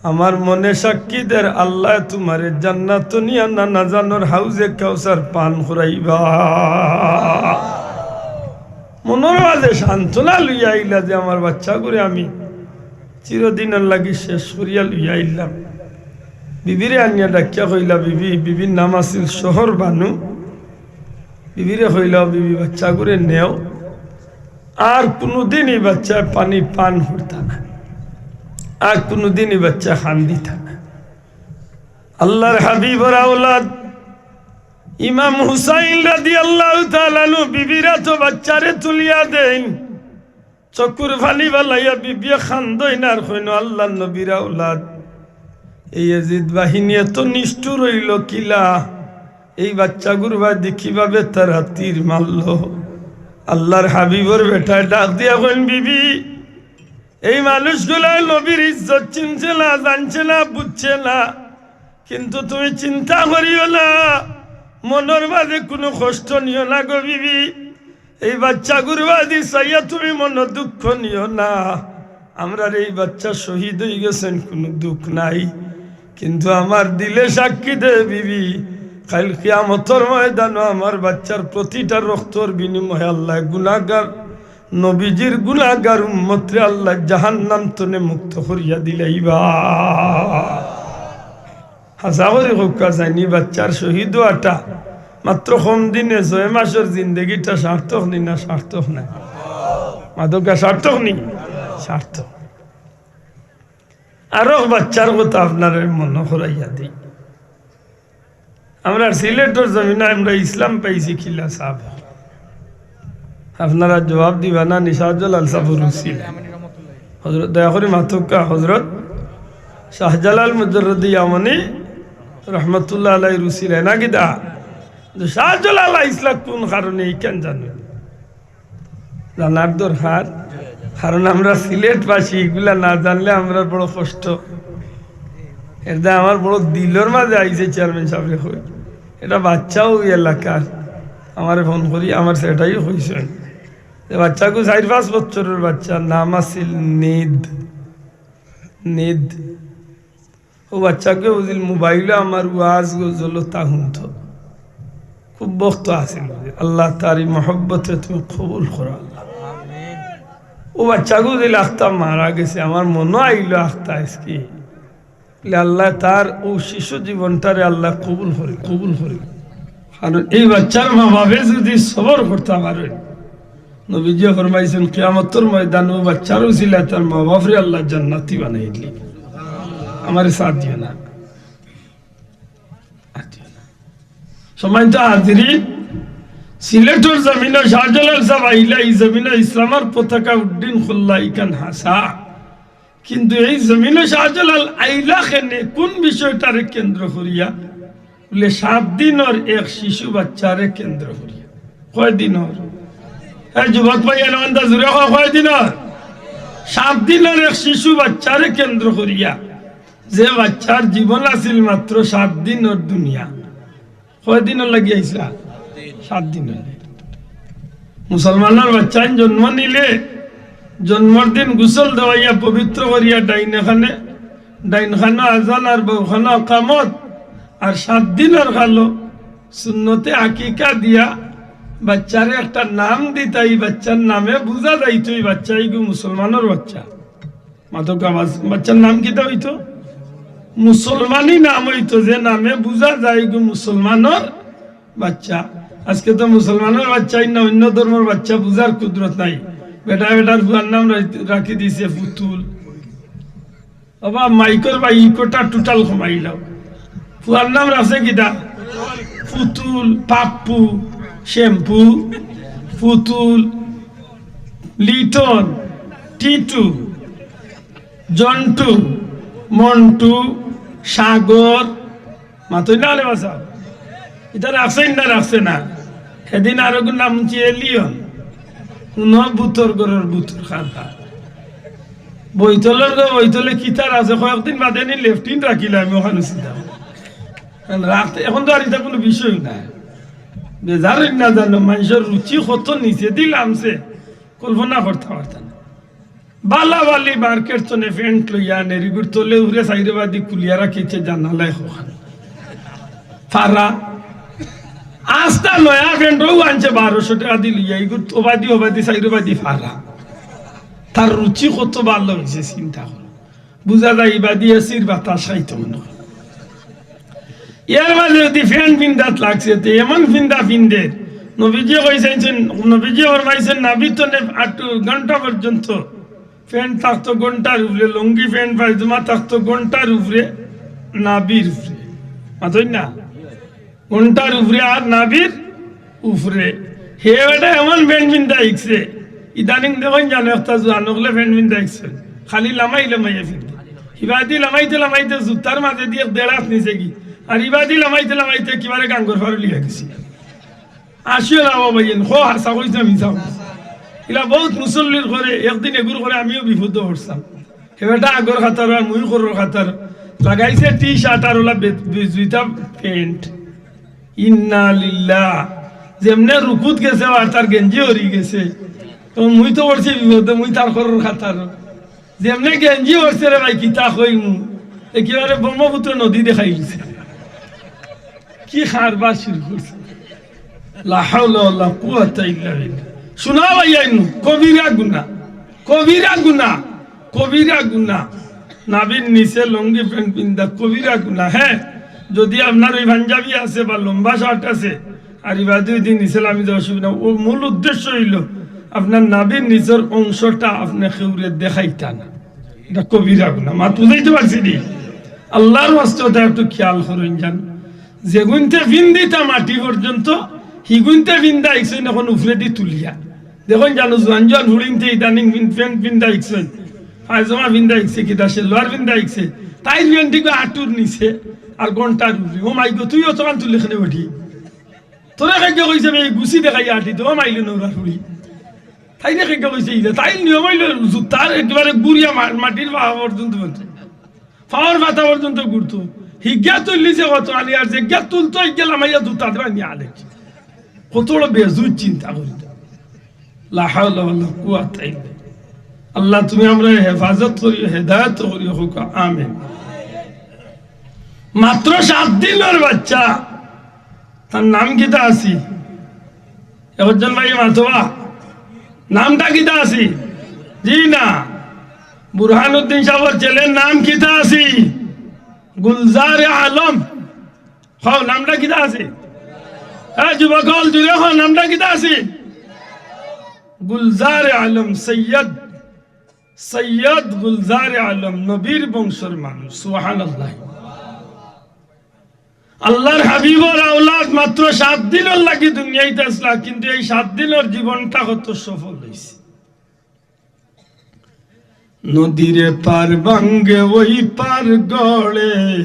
আমার মনে সাক্ষী দের, আল্লায় তুমারে জান্নাতো নিয়া নানাজানর হাউজে কাউসার পান করাইবা।" মনর মাঝে সান্ত্বনা লইয়া আইলা যে, "আমার বাচ্চাগুরে আমি চিরদিনর লাগি শেষ করিয়া লইয়া আইলাম।" বিবিরে আনিয়া ডাকিয়া কইলা, "বিবি," বিবির নাম আছিল শহর বানু। বিবিরে কইলা, "ও বিবি, বাচ্চাগুরে নেও, আর কুনুদিন ই বাচ্চায় পানি পান করতা না, আর কুনুদিন ই বাচ্চায় কান্দিতা না।" আল্লার হাবিবর আওলাদ ইমাম হুসাইন রাদিয়াল্লাহু তাআলা আনহু বিবির আতো বাচ্চারে তুলিয়া দেইন। চকুর পানি ফালাইয়া বিবিয়ে কান্দইন আর কইন, "আল্লার নবীর আওলাদ, এই এজিদ বাহিনী এত নিষ্ঠুর অইলো কিলা? এই বাচ্চাগুর বায়দি কিভাবে তারা তীর মারলো?" আল্লার হাবিবর বেটায় ডাক দিয়া কইন, "বিবি, এই মানুষগুলায় নবীর ইজ্জত চিনছে না, জানছে না, বুঝছে না, কিন্তু তুমি চিন্তা করিও না, মনর মাঝে কুনু কষ্ট নিও না গো বিবি। এই বাচ্চাগুর বায়দি চাইয়া তুমি মনো দুঃখ নিও না। আমরার এই বাচ্চা শহীদ অইগেছইন, কুনু দুঃখ নাই, কিন্তু আমার দিলে সাক্ষী দে বিবি, কাইল কিয়ামতর ময়দানো আমার বাচ্চার প্রতিটা রক্তর বিনিময়ে আল্লায় গুনাগার, নবীজির গুনাগার উম্মতরে আল্লায় জাহান্নাম তনে মুক্ত করিয়া দিলাইবা।" হাছা করি কউক্কা চাইন, ই বাচ্চার শহীদ অওয়াটা মাত্র কম দিনে ছয় মাসর জিন্দেগিটা সার্থক নি না সার্থক নায়? মাদকা সার্থক নি? সার্থক। আরো বাচ্চার কথা আপনারে মনো করাইয়া দেই। আমরার সিলেটর জমিনো আমরা ইসলাম পাইছি কিলা সাব? আপনারা জবাব দিবা না নি? শাহজালাল সাব রুছিল। হযরত, দয়া করি মাতউক্কা, হযরত শাহজালাল মুজাররদে ইয়ামানি রহমতুল্লাহ আলাইহি রুছিল না কিতা? তো শাহজালাল আইছলা কোন কারণে, ইখান জানো? জানার দরকার, কারণ আমরা সিলেটবাসী, ইগুলা না জানলে আমরার বড় কষ্ট। এটা আমার বড় দিলর মাঝে আইছে, চেয়ারম্যান সাবরে কই, এটা বাচ্চাও ওই এলাকার, আমারে ফোন করি আমার সেটাই কইছইন যে বাচ্চাগু চাইর পাঁচ বছরর বাচ্চা, নাম আছিল নিদ, নিদ। ও বাচ্চাগু বুঝিল মোবাইলো আমার ওয়াজ গজল তা হুনতো। খুব ভক্ত আছিল বুঝিল। আল্লাহ তার এই মহব্বতরে তুমি কবুল করো আল্লাহ। ও বাচ্চাগু বুঝিল আখতা মারা গেছে, আমার মনো আইলো আখতা আজকে। বলে, আল্লাহ তার ও শিশু জীবনটারে আল্লাহ কবুল করি, কবুল করি। কারণ এই বাচ্চার মা বাপে যদি সবর করতা পারে, নবীজি ফরমাইছইন, কিয়ামতর ময়দান ও বাচ্চার উসিলায় তার মা বাপরে আল্লাহ জান্নাতি বানাই দিলে। আমারে সাথ দিও না। সম্মানিত হাজিরিন, সিলেটর জমিনো শাহজালাল সাব আইলা, এই জমিনো ইসলামর পতাকা উড্ডীন করলা, ইখান হাছা। কিন্তু এই জমিনো শাহজালাল আইলা কেনে, কোন বিষয়টারে কেন্দ্র করিয়া? বলে, সাত দিনর এক শিশু বাচ্চারে কেন্দ্র করিয়া। কয় দিনর? এই যুবক ভাই, এলাকান্দা জুড়ে কয়, কয় দিনর? সাত দিনর এক শিশু বাচ্চারে কেন্দ্র করিয়া, যে বাচ্চার জীবন আছিল মাত্র সাত দিনর দুনিয়া। কয় দিনর লাগি আইছলা? সাত দিনর। মুসলমানর বাচ্চাইন জন্ম নিলে জন্মর দিন গোসল দেওয়াইয়া পবিত্র করিয়া ডাইন খানে, ডাইন খানো আজান আর বাউ খানো আকামত, আর সাত দিনর কালো সুন্নতে আকিকা দিয়া বাচ্চারে একটা নাম দিতা, এই বাচ্চার নামে বুঝা যাইতো এই বাচ্চা ইগু মুসলমানর বাচ্চা। মাদক আওয়াজ, বাচ্চার নাম কিতা অইতো? মুসলমানি নাম অইতো, যে নামে বুঝা যায় ইগু মুসলমানর বাচ্চা। আজকে তো মুসলমানর বাচ্চা, ইন্না অন্য ধর্মর বাচ্চা বুঝার কুদরত নাই। বেটা বেটার পুয়ার নাম রাখি দিছে পুতুল। বাবা, মাইকর বা ইকোটা টোটাল কমাইলাও। পুয়ার নাম রাখছে কিতা? পুতুল, পাপ্পু, শ্যাম্পু, পুতুল, লিটন, টিটু, জন্টু, মন্টু, সাগর, মাতই না রে বাসা। ইতা রাখছে না, রাখছে না। সেদিন আরো গুণ নাম হচ্ছে এলিয়ন। হুনো বুতর গরর বুতর খাতা। বইতলর গো, বইতলে কিতার আছে, কয়েকদিন বাদে নি লেফটিন রাখিলে আমি ওখানে ছিলাম। কারণ রাখতে, এখন তো আর ইতা কোনো বিষয় না। বেজার না জানো, মানুষর রুচি কত নিচে দিলামছে, কল্পনা করতে পারতাম না। বালা বালি মার্কেট তনে প্যান্ট লইয়া নেরিগুর তলে উফরে সাইরোবাদি খুলিয়া রাখিছে জানালায় হখান। ফারা। আস্তা নয়া প্যান্ট ও আনছে বারোশো টেকা দি লইয়া, ইগুর ওবাদি ওবাদি সাইরোবাদি ফারা। তার রুচি কত ভালো হইছে চিন্তা করো। বুঝা যায় ইবাদি এসির বাতাস খাইতো মনে হয়। এর মাঝে যদি প্যান্ট পিন্দাত লাগছে, তে এমন পিন্দা পিন্দে, নবীজি কইছেন, নবীজি ফরমাইছেন, নাভি তনে আটু ঘন্টা পর্যন্ত প্যান্ট থাকতো ঘন্টার উপরে, লুঙ্গি প্যান্ট পায়জামা থাকতো ঘন্টার উপরে, নাভির উপরে। মাতই না? ঘন্টার উপরে আর নাভির উপরে। হে বেটা এমন প্যান্ট পিন্দা হিকছে, ইদানিং দেখইন জানো একটা জুয়ান অকলে প্যান্ট পিন্দা হিকছে, খালি লামাই লামাইয়া পিন্দে। ইবাদি লামাইতে লামাইতে জুতার মাঝে দিয়ে দেড় হাত নিচে গি, আর ইবাদি লামাইতে লামাইতে কিবারে গাঙ্গর ফারুলিয়া গেছি। আসিও না বাবা, ইয়েন খো হাসা কইছে, মিছা কইছে। ইলা বহুত মুসল্লির করে, একদিন এগুর করে আমিও বিপদ পড়ছিলাম। হে বেটা আগর খাতার আর মুই করর খাতার, লাগাইছে টি শার্ট আর ওলা বে-, বে-, জুইতা প্যান্ট। ইন্না লিল্লাহ। যেমনে রুকুত গেছে আর তার গেঞ্জি হরি গেছে। তো মুই তো পড়ছি বিপদে, মুই তার করর খাতার। যেমনে গেঞ্জি হরছে রে ভাই, কিতা কইমু? একেবারে ব্রহ্মপুত্র নদী দেখাই গেছে। কি কারবার শুরু করছে। লা হাওলা ওয়ালা কুওয়াতা ইল্লা বিল্লাহ। শোনা ভাই আইনু, কবিরা গুনাহ, কবিরা গুনাহ, কবিরা গুনাহ। নাভির নিচে লুঙ্গি প্যান্ট পিন্দা কবিরা গুনাহ। হ্যাঁ, যদি আপনার ওই পাঞ্জাবি আছে বা লম্বা শার্ট আছে, আর ইবাদি ওই দিন নিচে লামি যাওয়া অসুবিধা। ও মূল উদ্দেশ্য হইল আপনার নাভির নিচর অংশটা আপনে কেউরে দেখাইতা না। ইটা কবিরা গুনা। মাত বুঝাইতে পারছি নি? আল্লার ওয়াস্তে অতা একটু খিয়াল করইন যান। যেগুইন্তে ফিন্দিতা মাটি পর্যন্ত, হিগুইন্তে ফিন্দা আইকছইন অখন উপরেদি তুলিয়া। দেখইন যান, জোয়ান জোয়ান ফুড়িন্তে ইদানিং ফিন-, ফেন ফিন্দা আইকছইন, পায়জামা ফিন্দা আইকছে, কিতা সেলোয়ার ফিন্দা আইকছে, তাইর ফেন ঠিক আটুর নিচে আর ঘন্টার উপরে। ও মাই গো, তুই অতখান তুলি কেনে উঠি? তোরে কে কইছে বে, গুছি দেখাই আটি তো মাইলে নৌরা ফুড়ি। তাইরে কে কইছে ইটা? তাইর নিয়ম অইলো জুতার একেবারে গুড়িয়া মা-, মাটির পাওয়া পর্যন্ত বলছে। পাওয়ার পাতা পর্যন্ত ঘুরতো। হিগিয়া তুললি যে কত আনি, আর যেগিয়া তুলতো, হিগিয়া লামাইয়া জুতা দিবা নিয়া আলে। কত বড় বেজুত চিন্তা করি। লা হাওলা ওয়ালা কুওয়াতা ইল্লা বিল্লাহ। আল্লাহ, তুমি আমরারে হেফাজত করিও, হেদায়েত করিও, কউক্কা আমিন। মাত্র সাত দিনর বাচ্চা, তার নাম কিতা আছি? একজন ভাই মাতবা, নামটা কিতা আছি? জি না, বুরহানুদ্দিন সাবর ছেলের নাম কিতা আছি? গুলজার আলম। কও, নামটা কিতা আছি? হ্যাঁ, যুবক অকল, জুরে কও, নামটা কিতা আছি? গুলজার আলম, সৈয়দ, সৈয়দ গুলজার আলম, নবীর বংশর মানুষ। সুবহানাল্লাহ। আল্লার হাবিবর আওলাদ মাত্র সাত দিনর লাগি দুনিয়াইত আছলা, কিন্তু এই সাত দিনর জীবনটা কত সফল অইছে। নদীর এপার ভাঙ্গে ওই পার গড়ে,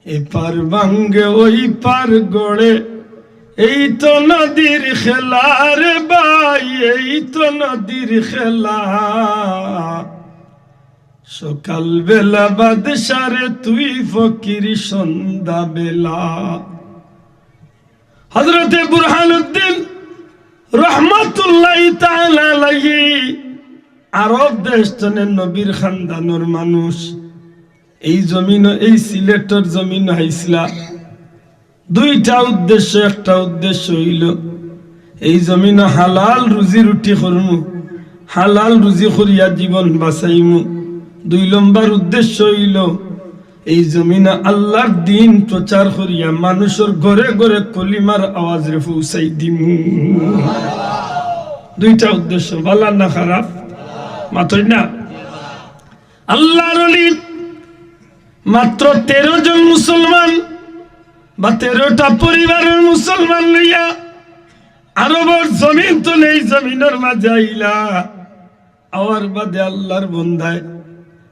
এপার ভাঙ্গে ওই পার গড়ে, এই তো নদীর খেলা রে ভাই, এই তো নদীর খেলা। সকাল বেলা বাদশারে তুই ফকির সন্ধ্যা বেলা। হযরতে বুরহানুদ্দিন রহমাতুল্লাহি তাআলা আলাইহি আরব দেশ তনে নবীর খানদানর মানুষ। এই জমিনো, এই সিলেটর জমিনো আইছলা দুইটা উদ্দেশ্য। একটা উদ্দেশ্য অইলো এই জমিনো হালাল রুজি রুটি করমু, হালাল রুজি করিয়া জীবন বাঁচাইমু। দুই নম্বর উদ্দেশ্য অইলো এই জমিনো আল্লার দিন প্রচার করিয়া মানুষর ঘরে ঘরে কলিমার আওয়াজরে পৌঁছাই দিমু। দুইটা উদ্দেশ্য, ভালা না খারাপ? মাতইন না? আল্লার ওলি মাত্র তেরো জন মুসলমান বা তেরোটা পরিবারর মুসলমান লইয়া আরবর জমিন তনে এই জমিনর মাঝে আইলা। আওয়ার বাদে আল্লার বন্দায়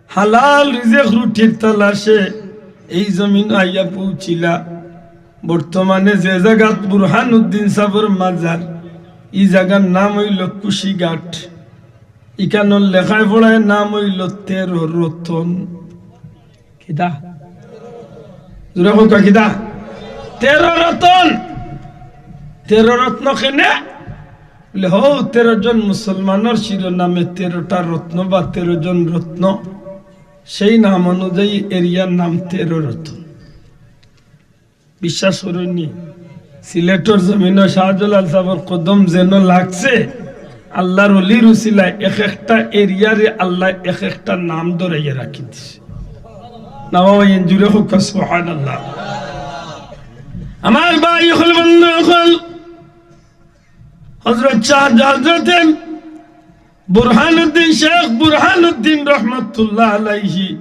হালাল রিজেক রুটির তালাশে এই জমিনো আইয়া পৌঁছিলা। বর্তমানে যে জাগাত বুরহানুদ্দিন সাবর মাজার, ই জাগার নাম অইলো কুশিঘাট। ইখানর লেখায় পড়ায় নাম অইলো তেরো রতন। কিতা? জুরে কউক্কা কিতা? তেরো রতন। তেরো রত্ন কেনে? বলে, হউ, তেরো জন মুসলমানর শিরোনামে তেরোটা রত্ন বা তেরো জন রত্ন, সেই নাম অনুযায়ী এরিয়ার নাম তেরো রতন। বিশ্বাস করইন নি, সিলেটর জমিনো শাহজালাল সাবর কদম যেন লাগছে, আল্লার ওলির উসিলায় এক একটা এরিয়ারে আল্লায় এক একটা নাম ধরাইয়া রাখি দিছে। না বাবা, এন জুরে কউক্কা সুবহানাল্লাহ। আমার ভাই অকল, বন্ধু অকল, হযরত শাহ, হযরতে বুরহানুদ্দিন, শেখ বুরহানুদ্দিন রহমাতুল্লাহ আলাইহি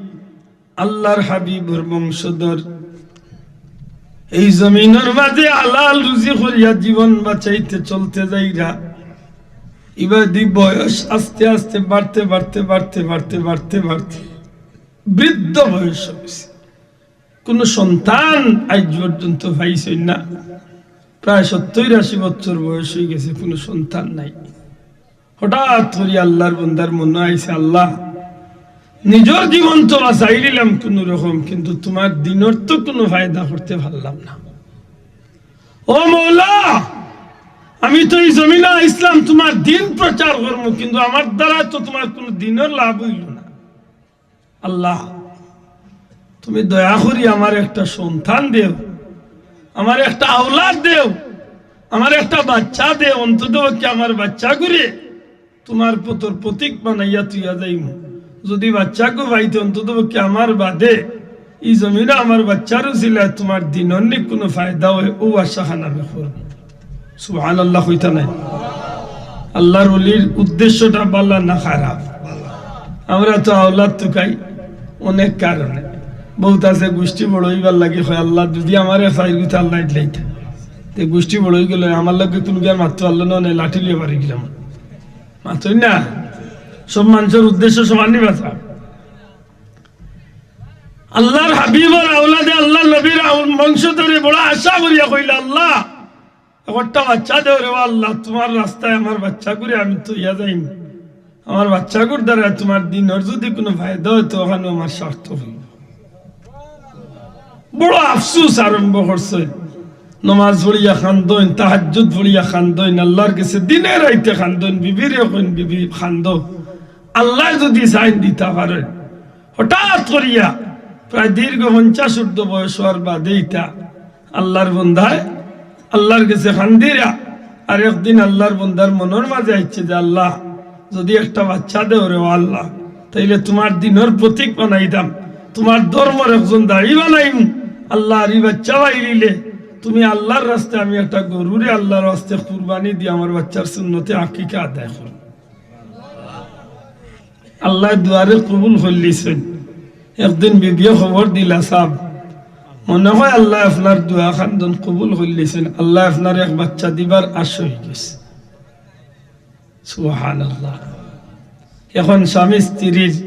আল্লার হাবিবর বংশধর, এই জমিনর মাঝে হালাল রুজি করিয়া জীবন বাঁচাইতে চলতে যাইরা, ইবাদি বয়স আস্তে আস্তে বাড়তে, বাড়তে, বাড়তে, বাড়তে, বাড়তে, বাড়তে বৃদ্ধ বয়স অইছে। কুনু সন্তান আইজ পর্যন্ত পাইছইন না। প্রায় সত্তইর আশি বছর বয়স অইগেছে, কুনু সন্তান নাই। হঠাৎ করি আল্লার বন্দার মনো আইছে, "আল্লাহ, নিজর জীবন তো বাঁচাইলিলাম কুনু রকম, কিন্তু তুমার দিনর তো কুনু ফায়দা করতে পারলাম না। ও মওলা, আমি তো ই জমিনো আইছলাম তুমার দিন প্রচার করমু, কিন্তু আমার দ্বারা তো তুমার কুনু দিনর লাভ অইলো না।" আল্লাহ, তুমি দয়া করি আমারে একটা সন্তান দেও, আমারে একটা আওলাদ দেও, আমারে একটা বাচ্চা দেও, অন্তত পক্ষে আমার বাচ্চাগুরে তুমার পথর পথিক বানাইয়া থইয়া যাইমু। যদি বাচ্চাগু পাইতে অন্তত পক্ষে আমার বাদে ই জমিনো আমার বাচ্চার উসিলায় তুমার দিনর নি কুনু ফায়দা অয়, অউ আশা খান আমি করমু। সুবহানাল্লাহ কইতা নায়? আল্লাহর ওলির উদ্দেশ্যটা ভালা না খারাপ? আমরা তো আওলাদ তুকাই অনেক কারণে। বউত আছে গুষ্টি বড় অইবার লাগি কয়, "আল্লাহ, যুদি আমারে চাইর গুতা আল্লাহ দিলাইতা।" তে গুষ্টি বড় অইগেলে আমার লগে কুনু গিয়ার মাততো আল্লাহ না, লাঠি লইয়া বাড়ি গেলাম। মাতই না। সব মানষর উদ্দেশ্য সমান নি বাছা। আল্লাহর হাবিবর আওলাদে আল্লাহর নবীর আউ-, বংশধরে বড় আশা করিয়া কইলা, "আল্লাহ, একটা বাচ্চা দেও রে আল্লাহ, তুমার রাস্তায় আমার বাচ্চাগুরে আমি থইয়া যাইমু। আমার বাচ্চাগুর দ্বারা তুমার দ্বীনর যুদি কুনু ফায়দা অয়, তে অখানউ আমার সার্থক অইবো।" বড় আফসোস আরম্ভ করছইন। নমাজ পড়িয়া কান্দইন, তাহাজ্জুদ পড়িয়া কান্দইন, আল্লাহর গেছে দিনে রাইতে কান্দইন, বিবিরে কইন, "বিবি, কান্দো, আল্লায় যুদি চাইন দিতা পারইন।" হঠাৎ করিয়া প্রায় দীর্ঘ পঞ্চাশ ঊর্ধ্ব বয়স অওয়ার বাদে ইতা আল্লাহর বন্দায় আল্লাহর গেছে কান্দিরা। আর একদিন আল্লাহর বন্দার মনর মাঝে আইছে যে, "আল্লাহ, যুদি একটা বাচ্চা দেও রে আল্লাহ, তাইলে তুমার দ্বীনর পথিক বানাইতাম, তুমার ধর্মর একজন দায়ী বানাইমু। আল্লাহ, আর ই বাচ্চা পাইলিলে তুমি আল্লাহর রাস্তায় আমি একটা গরুরে আল্লাহর রাস্তায় কুরবানি দিয়া আমার বাচ্চার সুন্নতে আকিকা আদায় করমু।" আল্লায় দোয়ারে কবুল করলিছইন। একদিন বিবিয়ে খবর দিলা, "সাব, মনে অয় আল্লায় আপনার দোয়া খান্দন কবুল করলিছইন, আল্লায় আপনার এক বাচ্চা দিবার আশা অইগেছে।" সুবহানাল্লাহ। এখন স্বামী স্ত্রীর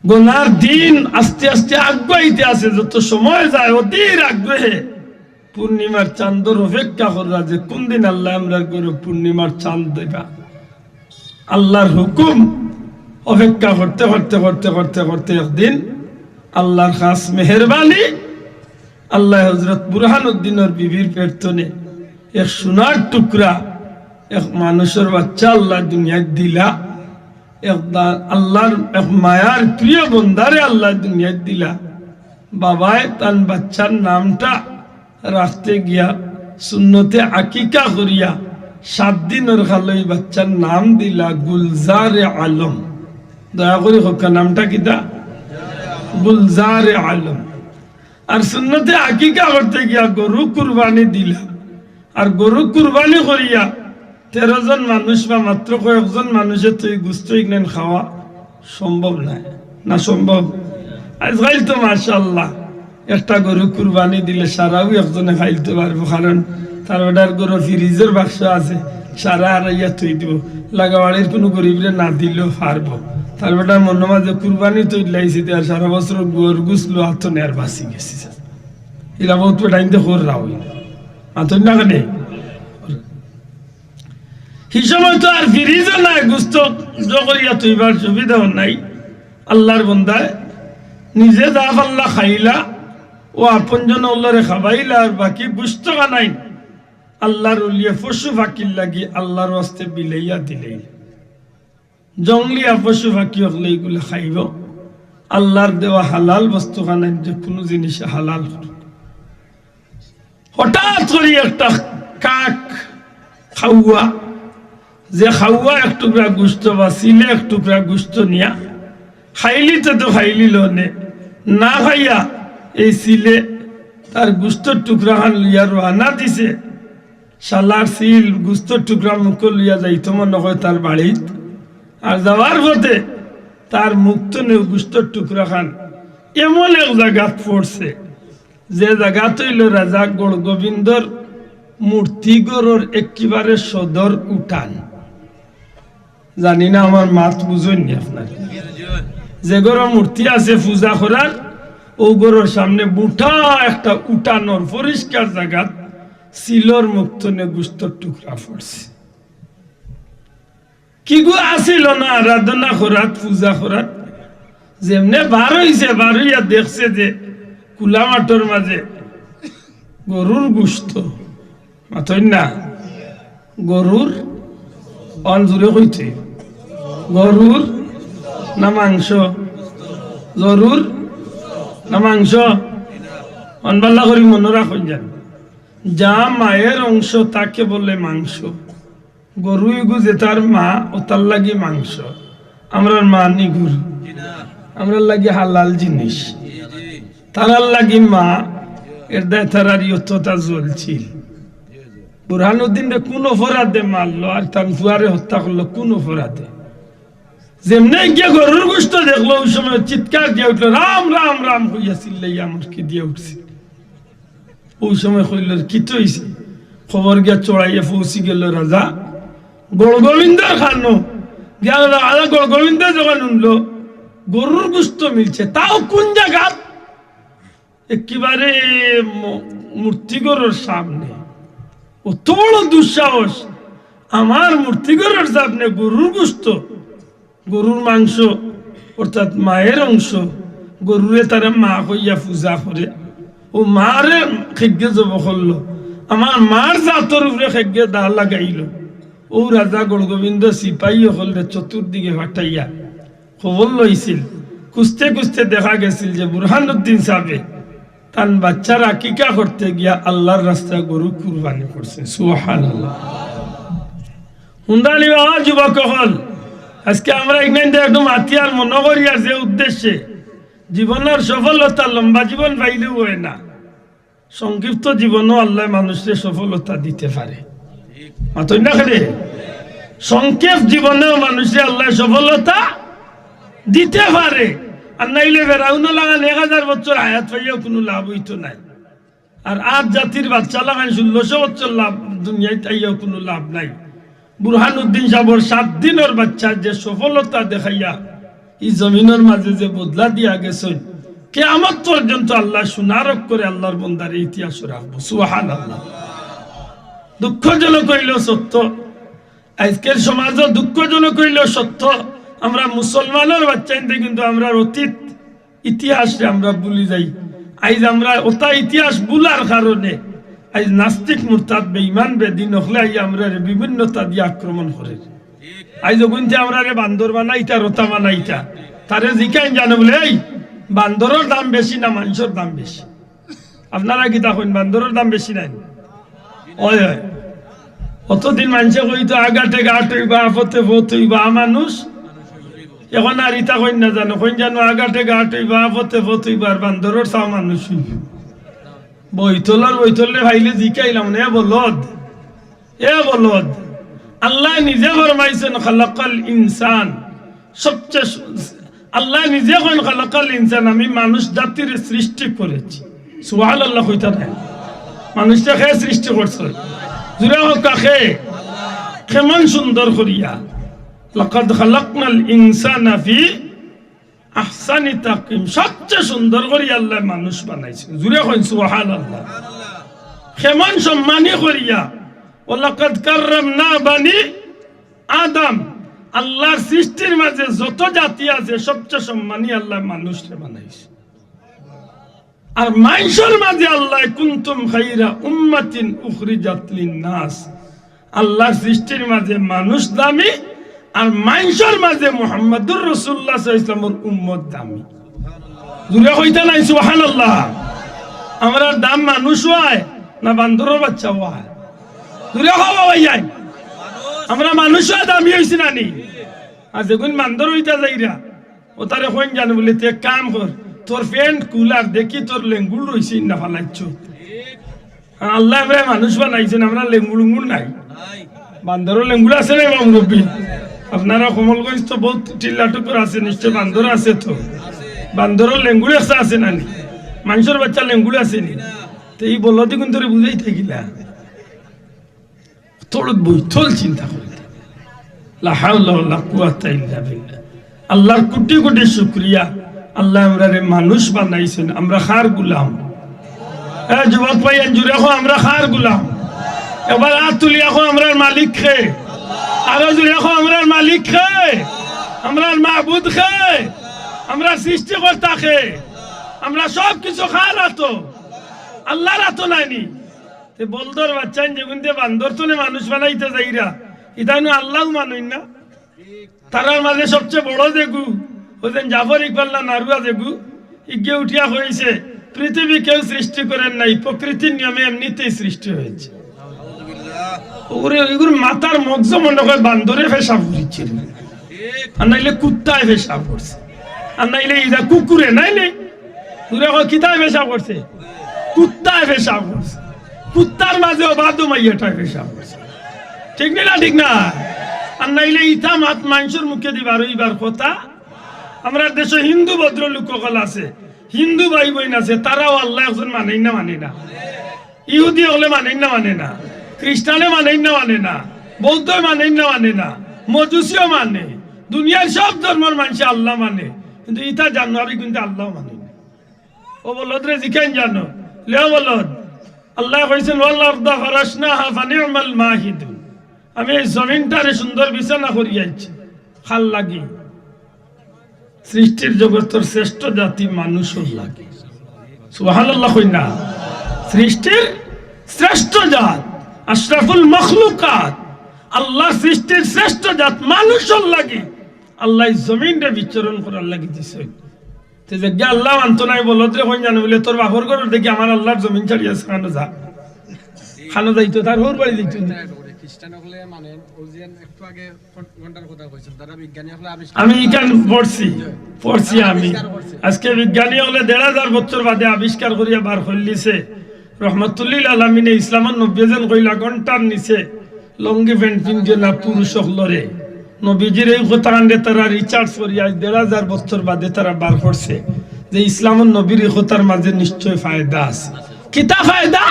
গুনার দিন আস্তে আস্তে আগুয়াইতে আছে, যত সময় যায় অধীর আগ্রহে পূর্ণিমার চান্দর অপেক্ষা কররা যে কুন দিন আল্লায় আমরার ঘরো পূর্ণিমার চান্দ দিবা। আল্লাহর হুকুম অপেক্ষা করতে করতে করতে করতে করতে একদিন আল্লাহর খাস মেহেরবানি, আল্লায় হযরত বুরহানুদ্দিনর বিবির পেট থনে এক সোনার টুকরা, এক মানুষর বাচ্চা আল্লায় দুনিয়াত দিলা। এক দা-, আল্লাহর এক মায়ার প্রিয় বন্দারে আল্লায় দুনিয়াত দিলা। বাবায় তান বাচ্চার নামটা রাখতে গিয়া সুন্নতে আকিকা করিয়া সাত দিনর কালো ই বাচ্চার নাম দিলা গুলজারে আলম। দয়া করি কউক্কা, নামটা কিতা? গুলজারে আলম। আর সুন্নতে আকিকা করতে গিয়া গরু কুরবানি দিলা। আর গরু কুরবানি করিয়া তেরো জন মানুষ বা মাত্র কয়েকজন মানুষে তো ই গুস্ত ইগনাইন খাওয়া সম্ভব নায়, না সম্ভব? আইজকাইল তো মাশাআল্লাহ একটা গরু কুরবানি দিলে সারাউ একজনে খাইলতো পারবো, কারণ তার বেটার ঘরো ফ্রিজর বাক্স আছে, সারা হারাইয়া থই দিবো। লাগাবাড়ির কুনু গরিবরে না দিলেও পারবো। তার বেটার মনো মাঝে কুরবানি তো ইলাইছে, আর সারা বছর গুয়ার গুস লওয়া তো নেয়ার বাঁচি গেছে। ইলা বউত বেটাইন্তে কররা অইল। মাতইন না কেনে? হি সময় তো আর ফ্রিজও নাই, গুস্ত জো করিয়া থইবার সুবিধাও নাই। আল্লাহর বন্দায় নিজে যা পারলা খাইলা, অউ আপনজন অকলরে খাবাইলা, আর বাকি গুস্ত খানাইন আল্লাহর ওলিয়ে পশু পাখির লাগি আল্লাহর ওয়াস্তে বিলাইয়া দিলাইন। জংলিয়া পশু পাখি অকলে ইগুলা খাইবো। আল্লাহর দেওয়া হালাল বস্তু খানাইন যে কুনু জিনিসে হালাল করুক। হঠাৎ করি একটা কাক খাওয়া, যে খাওয়া এক টুকরা গুস্ত বা চিলে এক টুকরা গুস্ত নিয়া খাইলিতে তো খাইলিলো নে, না খাইয়া এই চিলে তার গুস্তর টুকরা খান লইয়া রওয়ানা দিছে। শালার চিল গুস্তর টুকরা মুখো লইয়া যাইতো মনো কয় তার বাড়িত। আর যাওয়ার পথে তার মুখ থনে গুস্তর টুকরা খান এমন এক জাগাত পড়ছে, যে জাগাত অইলো রাজা গৌড়গোবিন্দর মূর্তিঘরর একেবারে সদর উঠান। জানি না আমার মাত বুঝইন নি আপনারা। যে ঘরো মূর্তি আছে পূজা করার, অউ ঘরর সামনে বুটা একটা উঠানর পরিষ্কার জাগাত চিলর মুখ থনে গুস্তর টুকরা পড়ছে। কিগু আছিল না আরাধনা করাত, পূজা করাত, যেমনে বার অইছে, বার অইয়া দেখছে যে খোলা মাঠর মাঝে গরুর গুস্ত, মাতইন না, গরুর, অন জুরে কইতে, গরুর না মাংস? গরুর না মাংস? অন ভালা করি মনো রাখইন যান, যা মায়ের অংশ তাকে বলে মাংস। গরু ইগু যেতার মা, অতার লাগি মাংস। আমরার মা নি গরু, আমরার লাগি হালাল জিনিস, তারার লাগি মা। এর দায় তারার ইয়ততা জ্বলছিল। বুরহানুদ্দিনরে কুন অপরাধে মারলো আর তান ফুয়ারে হত্যা করলো কুন অপরাধে? যেমনে গিয়া গরুর গোস্ত দেখলো, অউ সময় চিৎকার দিয়া উঠলো, "রাম, রাম, রাম" কইয়া চিল্লাইয়া মুচকি দিয়া উঠছে। অউ সময় কইলো, "কিতা অইছে?" খবর গিয়া ছড়াইয়া পৌঁছি গেল রাজা গৌড়গোবিন্দর কানো। গিয়া রাজা গৌড়গোবিন্দ যখন হুনলো গরুর গোস্ত মিলছে, তাও কুন জাগাত? একেবারে ম-, মূর্তিঘরর সামনে। অত বড় দুঃসাহস, আমার মূর্তিঘরর সামনে গরুর গোস্ত, গরুর মাংস, অর্থাৎ মায়ের অংশ, গরুরে তারা মা কইয়া পূজা করে, অউ মারে কেগিয়ে জবো করলো, আমার মার জাতর উপরে কেগিয়ে দা লাগাইলো। অউ রাজা গৌড়গোবিন্দ সিপাহী অকলরে চতুর্দিকে ফাটাইয়া খবর লইছিল। খুঁজতে খুঁজতে দেখা গেছিল যে বুরহানুদ্দিন সাবে তান বাচ্চার আকিকা করতে গিয়া আল্লার রাস্তায় গরু কুরবানি করছে। সুবহানাল্লাহ। হুনরানি বাবা যুবক অকল, আজকে আমরা ইখান থাকি একটু মাতিয়ার মনো করিয়ার যে উদ্দেশ্যে, জীবনর সফলতা লম্বা জীবন পাইলেউ অয় না, সংক্ষিপ্ত জীবনেও আল্লায় মানুষরে সফলতা দিতে পারে। মাতইন না কেনে? সংক্ষেপ জীবনেও মানুষরে আল্লায় সফলতা দিতে পারে। আর নাইলে ফেরাউন লাখান এক হাজার বছর হায়াত পাইয়াও কুনু লাভ অইতো নায়। আর আদ জাতির বাদশা লাখান ষোলোশো বছর লাভ, দুনিয়াত আইয়াও কুনু লাভ নাই। বুরহানুদ্দিন সাবর সাত দিনর বাচ্চায় যে সফলতা দেখাইয়া ই জমিনর মাঝে যে বদলা দিয়া গেছইন, কিয়ামত পর্যন্ত আল্লায় সোনার অক্ষরে আল্লার বন্দারে ইতিহাসো রাখবো। সুবহানাল্লাহ। দুঃখজনক অইলেও সত্য, আইজকের সমাজো দুঃখজনক অইলেও সত্য, আমরা মুসলমানর বাচ্চাইন্তে কিন্তু আমরার অতীত ইতিহাসরে আমরা ভুলি যাই। আইজ আমরা অতা ইতিহাস ভুলার কারণে আইজ নাস্তিক, মুরতাদ, বেঈমান, বেদিন অকলে আইয়া আমরারে বিভিন্নতা দিয়া আক্রমণ করের। আইজ অগুইন্তে আমরারে বান্দর বানাইতা, রতা বানাইতা। তারে জিকাইন জানো বুলে, "এই বান্দরর দাম বেশি না মানষর দাম বেশি?" আপনারা কিতা কইন, বান্দরর দাম বেশি নায়? অয়, অয়। অতদিন মানষে কইতো, "আগাটে গাট অইবা, আফতে ফত অইবা, আ মানুষ।" এখন আর ইতা কইন না জানো, কইন জানো, "আগাটে গাট অইবা, আফতে ফত অইবা, আর বান্দরর চাও মানুষ অইবা।" বৈতলর বৈতলরে পাইলে জিকাইলাম না, "এ বলদ, এ বলদ।" আল্লায় নিজে ফরমাইছইন, "খালাকাল ইনসান।" সবচেয়ে সু-, আল্লায় নিজে কইন, "খালাকাল ইনসান", আমি মানুষ জাতিরে সৃষ্টি করেছি। সুবহানাল্লাহ কইতা নায়? মানুষরে কে সৃষ্টি করছে? জুরে কউক্কা কে? কেমন সুন্দর করিয়া। "লাকাদ খালাকনাল ইনসানা ফি আহসানি তাকওয়িম।" সবচেয়ে সুন্দর করিয়া আল্লায় মানুষ বানাইছইন। জুরে কইন সুবহানাল্লাহ। কেমন সম্মানী করিয়া। "ওয়ালাকাদ কাররামনা বানি আদম।" আল্লার সৃষ্টির মাঝে যত জাতি আছে, সবচেয়ে সম্মানী আল্লায় মানুষরে বানাইছইন। আর মানষর মাঝে আল্লায়, "কুনতুম খাইরা উম্মাতিন উখরিজাত লিন্নাস।" আল্লার সৃষ্টির মাঝে মানুষ দামি, আর মানষর মাঝে মুহাম্মাদুর রাসূলুল্লাহ সাল্লাল্লাহু আলাইহি ওয়াসাল্লামর উম্মত দামি। জুরে কইতা নায় সুবহানাল্লাহ? আমরার দাম মানুষ অয় না বান্দরর বাচ্চা অয়? জুরে কও ভাইয়াইন। আমরা মানুষ অয় দামি অইছি না নি? আর যেগুন বান্দর অইতা যাইরা, অতারে কইন জানো বুলে, "তুই এক কাম কর, তোর প্যান্ট খুল আর দেখি তোর লেঙ্গুল রইছে না ফালাইছো।" আল্লায় আমরারে মানুষ বানাইছইন, আমরার লেঙ্গুল উঙ্গুল নাই। বান্দরর লেঙ্গুল আছে না বা মুরব্বি? আপনারা কমলগঞ্জ তো বউত টিল্লা টুকুর আছে, নিশ্চয় বান্দর আছে তো। বান্দরর লেঙ্গুল একটা আছে না নি? মানষর বাচ্চার লেঙ্গুল আছে নি? তে ই বলদ ইগুইন্তরে বুঝাইতা কিলা? থোড়া বৈতল চিন্তা করি। লা হাওলা ওয়ালা কুওয়াতা ইল্লা বিল্লাহ। আল্লার কোটি কোটি শুকরিয়া, আল্লায় আমরারে মানুষ বানাইছইন, আমরা কার গুলাম? এ যুবক ভাইয়াইন, জুরে কও, আমরা কার গুলাম? একবার আত তুলিয়া কও, আমরার মালিক কে? আরো জুরে কও, আমরার মালিক কে? আমরার মাবুদ কে? আমরার সৃষ্টিকর্তা কে? আমরা সব কিছু কার আতো? আল্লার আতো নায় নি? তে বলদর বাচ্চাইন যেগুইন্তে বান্দর তনে মানুষ বানাইতা যাইরা, ইতাইন আল্লাও মানইন না। তারার মাঝে সবচেয়ে বড় যেগু, অউ যেন জাফর ইকবাল না নারুয়া যেগু, ইগে উঠিয়া কইছে, "পৃথিবী কেউ সৃষ্টি করেন নাই, প্রকৃতির নিয়মে এমনিতেই সৃষ্টি হয়েছে।" ওরে, ইগুর মাথার মগজ মনে অয় বান্দরে পেশাব করিছে রে। আর নাইলে কুত্তায় পেশাব করছে। আর নাইলে ইটা কুকুরে, নাইলে জুরে কও কিতায় পেশাব করছে? কুত্তায় পেশাব করছে। কুত্তার মাঝে অবাধ মাইয়া টাইপের সাপ আছে। ঠিক নি না? ঠিক না? আর নাইলে ইতা মাত মানষর মুখে দিবার অইবার কথা। আমরার দেশো হিন্দু ভদ্রলোক অকল আছে, হিন্দু ভাই বইন আছে, তারাও আল্লাহ একজন মানেন না, মানে না। ইহুদি অকলে মানেন না, মানে না। খ্রিস্টানে মানেন না, মানে না। বৌদ্ধ মানেন না, মানে না। মজুসিও মানে। দুনিয়ার সব ধর্মর মানষে আল্লাহ মানে। কিন্তু ইতা জানোয়ারি কিন্তু আল্লাহ মানে না। ও বলদ রে, জিকাইন জানো? লেও বলদ। আল্লাহ কইছেন, "ওয়াল আরদা ফারাশনাহা ফানি'মাল মাহিদুন।" আমি এই জমিনটারে সুন্দর বিছানা করিয়া আইছি। কার লাগি? সৃষ্টির জগতর শ্রেষ্ঠ জাতি মানুষর লাগি। সুবহানাল্লাহ কইন না? সৃষ্টির শ্রেষ্ঠ জাত, আশরাফুল মখলুকাত, আল্লাহর সৃষ্টির শ্রেষ্ঠ জাত মানুষর লাগি আল্লাহ এই জমিনটা বিচরণ করার লাগি দিছে। তে যেগিয়ে আল্লাহ মানতো নায়, বলদ রে, কইন জানো বলে, "তোর বাপর ঘরর দেখি আমার আল্লাহর জমিন ছাড়িয়া আছে, কানো যা, কানো যাইতো, তার হউর বাড়ি যাইতো না।" খ্রিস্টান অকলে মানে, ওই যে একটু আগে ঘন্টার কথা কইছেন, তারা বিজ্ঞানী অকলে আবিষ্কার আমি ইখান পড়ছি, পড়ছি আমি। আবিষ্কার করছে। আজকে বিজ্ঞানী অকলে দেড় হাজার বছর বাদে আবিষ্কার করিয়া বার করলিছে। রহমতুল্লিল আলামিনে ইসলামর নবী যেন কইলা, ঘন্টার নিচে লুঙ্গি প্যান্ট পিন্দিও না পুরুষ অকলরে। নবীজির এই কথা কাণ্ডে তারা research করিয়া আজ দেড় হাজার বছর বাদে তারা বার করছে যে ইসলামর নবীর এই কথার মাঝে নিশ্চয় ফায়দা আছে। কিতা ফায়দা?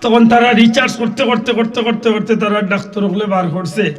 তখন তারা research করতে করতে করতে করতে করতে তারা ডাক্তার অকলে বার করছে,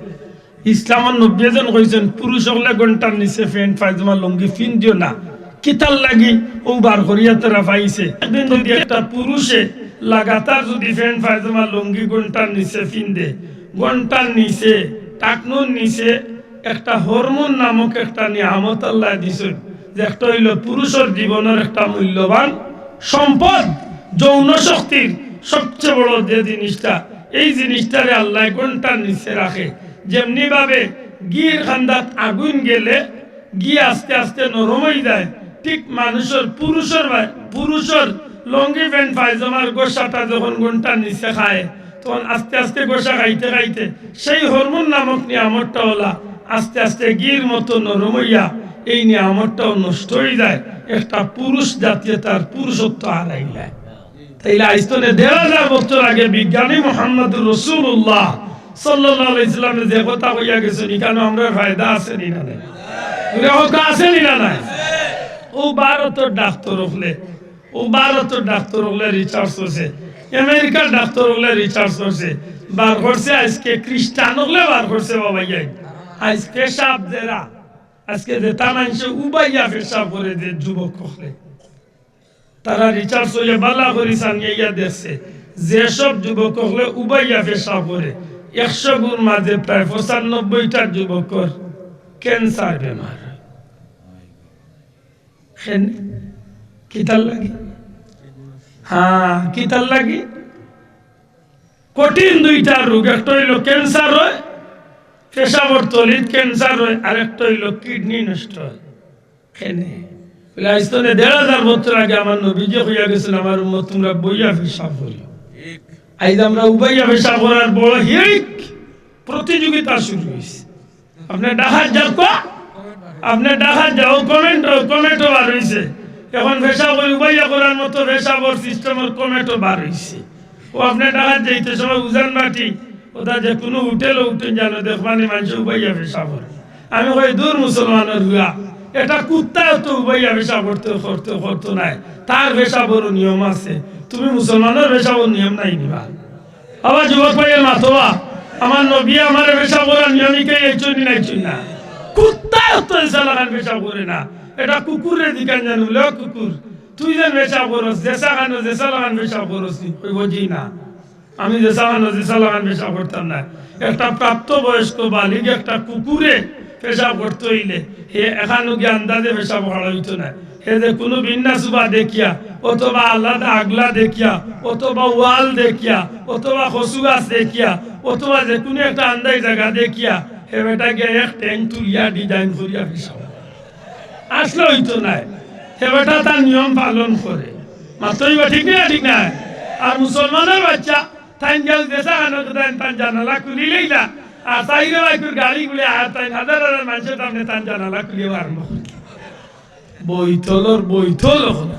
ইসলামর নবী যেন কইছেন, পুরুষ অকলে ঘন্টার নিচে প্যান্ট পায়জামা লুঙ্গি পিন্দিও না। কিতার লাগি? ও বার করিয়া তারা পাইছে। একদিন যদি একটা পুরুষে লাগাতার যদি প্যান্ট পায়জামা লুঙ্গি ঘন্টার নিচে পিন্দে, ঘন্টার নিচে, টাকনুর নিচে একটা হরমোন নামক একটা নিয়ামত আল্লাহ দিছেন, যে একটা অইলো পুরুষর জীবনর একটা মূল্যবান সম্পদ, যৌন শক্তির সবচেয়ে বড় যে জিনিসটা, এই জিনিসটারে আল্লাহ ঘন্টার নিচে রাখে। যেমনি ভাবে ঘির কান্দাত আগুন গেলে ঘি আস্তে আস্তে নরম অই যায়, ঠিক মানুষর, পুরুষর বা-, পুরুষর লুঙ্গি প্যান্ট পায়জামার গোসাটা যখন ঘন্টার নিচে খায়, তখন আস্তে আস্তে গোসা খাইতে খাইতে সেই হরমোন নামক নিয়ামতটা অলা আস্তে আস্তে ঘির মতো নরম অইয়া এই নিয়ামতটাও নষ্ট অই যায়। একটা পুরুষ জাতীয় তার পুরুষত্ব হারাইলায়। তাইলে আইজ তনে দেড় হাজার বছর আগে বিজ্ঞানী মুহাম্মদুর রাসূলুল্লাহ সাল্লাল্লাহু আলাইহি ওয়াসাল্লামে যে কথা কইয়া গেছেন, ইখানো আমরার ফায়দা আছে নি না নাই? জুরে কউক্কা, আছে নি না নাই? ও ভারতর ডাক্তার অকলে ও ভারতর ডাক্তার অকলে research করছে, আমেরিকার ডাক্তার অকলে research করছে, বার করছে আইজকে খ্রিস্টান অকলে বার করছে বাবা ইয়াই। আইজ পেশাব যেরা, আইজকে যেতা মানষে উবাইয়া পেশাব করে যে যুবক অকলে, তারা research অইয়া বালা করি সামনে ইয়া দেখছে, যেসব যুবক অকলে উবাইয়া পেশাব করে, একশো গুর মাঝে প্রায় পঁচানব্বইটা যুবকর cancer বেমার। কেনে? কিতার লাগি? হ্যাঁ, কিতার লাগি? কঠিন দুইটা রোগ, একটা অইলো cancer অয়, পেশাবর তলিত cancer অয়, আর একটা অইলো kidney নষ্ট অয়। কেনে? বলে, আইজ তনে দেড় হাজার বছর আগে আমার নবীজি কইয়া গেছেন, "আমার উম্মত, তুমরা বইয়া পেশাব করিও।" আইজ আমরা উবাইয়া পেশাব করার বড় হিড়িক প্রতিযোগিতা শুরু অইছে। আপনে ঢাকাত যাউক্কা, আপনে ঢাকাত যাও, comment, comment বার অইছে। এখন পেশাব করি উবাইয়া করার মতো পেশাবর system অর comment বার অইছে। ও আপনে ঢাকাত যাইতে সময় উজান বাটি, ওটা যে কুনু হোটেলও উঠইন জানো, দেখবানি মানষে উবাইয়া পেশাব করে। আমি কই, "দূর মুসলমানর হুয়া, এটা কুত্তায় তো উবাইয়া পেশাব করতে, করতে, করতো নায়, তার পেশাবরও নিয়ম আছে, তুমি মুসলমানর পেশাবর নিয়ম নাই নিবা?" আবার যুবক ভাইয়ে মাতবা, আমার নবী আমারে পেশাব করার নিয়ম হিকাইছইন নি নাইছইন না? কুত্তায় তো এসা লাখান পেশাব করে না। এটা কুকুররে জিকাইন জানো, "লে কুকুর, তুই যেন পেশাব করস, যেসা খানো, যেসা লাখান পেশাব করস নি?" কইবো, "জি না, আমি যেসা খানো, যেসা লাখান পেশাব করতাম না।" একটা প্রাপ্তবয়স্ক বালিগ একটা কুকুরে পেশাব করতে অইলে হে এখানো গিয়া আন্দাজে পেশাব করা অইতো না। হে যে কুনু বিন্যাস উবা দেখিয়া, অথবা আলাদা আগলা দেখিয়া, অথবা ওয়াল দেখিয়া, অথবা কচু গাছ দেখিয়া, অথবা যে কুনু একটা আন্দাজ জাগা দেখিয়া, হে বেটা গিয়া এক ঠ্যাং তুলিয়া design করিয়া পেশাব। আসলে অইতো নায়। হে বেটা তার নিয়ম পালন করে। মাতইন বা ঠিক না, ঠিক নায়? আর মুসলমানর বাইচ্চা, তাইন গিয়া যেসা খানো তাইন, তান জানালা খুলিলাইলা, আর চাইরে বাইকুর গাড়ি গুলে, আর তাইন হাজার হাজার মানষর সামনে তান জানালা খুলিয়া আরম্ভ করে। বইতলর বইতল অখন।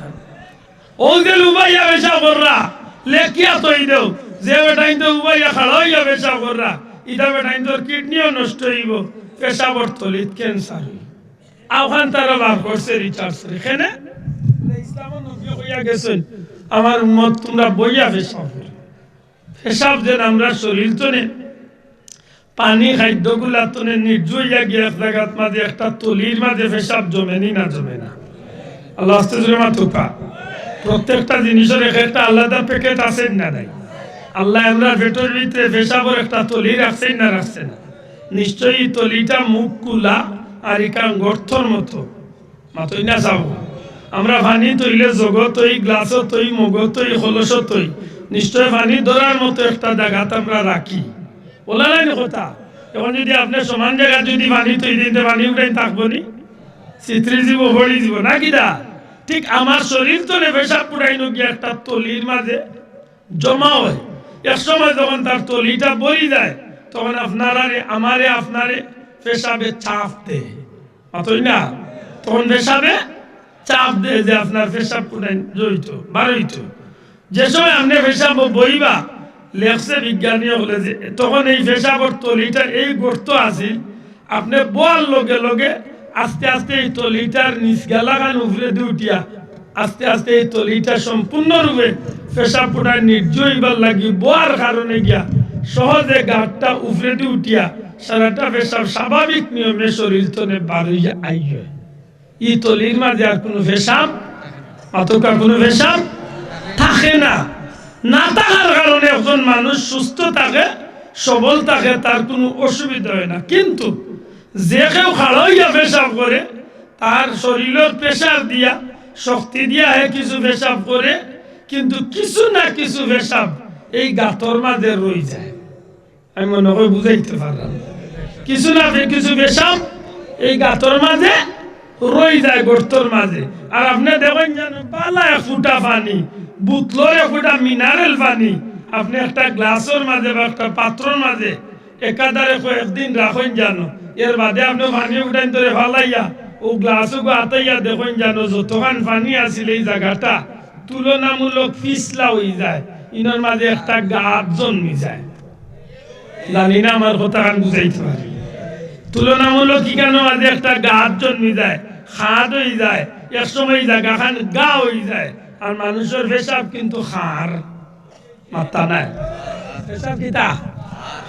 অউ যে উবাইয়া পেশাব কররা, লেখিয়া থই দেও। যে বেটাইন্তে উবাইয়া খাড়া অইয়া পেশাব কররা, ইতা বেটাইন্তর কিডনিও নষ্ট অইবো, পেশাবর তলিত ক্যান্সার অইবো। অখান তারা বার করছে রিসার্চ করি। কেনে? ইসলামর নবীয়ে কইয়া গেছইন, "আমার উম্মত তুমরা বইয়া পেশাব করো।" পেশাব যেন আমরার শরীর তনে পানি খাদ্যগুলা তনে নির্জু অইয়া গিয়া এক জাগাত মাঝে একটা তলির মাঝে পেশাব জমে নি না জমে না? আল্লাহ আস্তে জোরে মাতুক্কা। প্রত্যেকটা জিনিসর এক একটা আলাদা প্যাকেট আছে না নাই? আল্লায় আমরার পেটর ভিতরে পেশাবর একটা তলি রাখছে না রাখছে না? নিশ্চয়ই ই তলিটা মুখ খুলা আর ইখান গর্তর মতো। মাতইন না চাও। আমরা পানি থইলে জগো থই, গ্লাসো থই, মগো থই, কলসো থই। নিশ্চয় পানি ধরার মতো একটা জাগাত আমরা রাখি। অলা নায়নি কথা? এখন যদি আপনে সমান জাগাত যদি পানি থই দেইন, তে পানি উঠাইন থাকবো নি? ছিতরি যিবো, পড়ি যিবো, না কিতা? ঠিক আমার শরীর তনে পেশাব ফুটাইন গিয়া একটা তলির মাঝে জমা অয়। এক সময় যখন তার তলিটা ভরি যায়, তখন আপনারারে, আমারে, আপনারে পেশাবে চাপ দেয়। মাতইন না? তখন পেশাবে চাপ দেয় যে আপনার পেশাব কুনাইন জড়িত, বারইত। যে সময় আপনে পেশাব বইবা, লেখছে বিজ্ঞানী অকলে যে তখন এই পেশাবর তলিটা এই গর্ত আছিল, আপনে বওয়ার লগে লগে আস্তে আস্তে এই তলিটার নিচ গালাখান উপরেদি উঠিয়া আস্তে আস্তে এই তলিটা সম্পূর্ণরূপে পেশাব ফুটায় নির্জু অইবার লাগি বওয়ার কারণে গিয়া সহজে গাটটা উপরেদি উঠিয়া সারাটা পেশাব স্বাভাবিক নিয়মে শরীর তনে বারইয়া আইয়। ই তলির মাঝে আর কুনু পেশাব, মাতউক্কা, কুনু পেশাব থাকে না। না থাকার কারণে একজন মানুষ সুস্থ থাকে, সবল থাকে, তার কুনু অসুবিধা অয় না। কিন্তু যে কেউ খাড়া অইয়া পেশাব করে, তার শরীরর প্রেশার দিয়া, শক্তি দিয়া হে কিছু পেশাব করে, কিন্তু কিছু না কিছু পেশাব এই গাতর মাঝে রই যায়। আমি মনে করি বুঝাইতে পারলাম। কিছু না পে-, কিছু পেশাব এই গাতর মাঝে রই যায়, গর্তর মাঝে। আর আপনে দেখইন যেন বালা এক ফুটা পানি, বোতলর এক ফুটা মিনারেল পানি, আপনে একটা গ্লাসর মাঝে বা একটা পাত্রর মাঝে একাধারে কয়েকদিন রাখইন জানো, এর বাদে আপনে পানি উঠাইন ধরে ফালাইয়া অউ গ্লাসগু আতাইয়া দেখইন জানো, যতখান পানি আছিল এই জাগাটা তুলনামূলক পিছলা অই যায়, ইনর মাঝে একটা গাত জন্মি যায়। জানি না আমার কথাখান বুঝাইতে পারি। তুলনামূলক ইখানর মাঝে একটা গাত জন্মি যায়, খাদ অই যায়, এক সময় এই জাগাখান গা অই যায়। আর মানুষর পেশাব কিন্তু খার। মাত্তা নাই। পেশাব কিতা?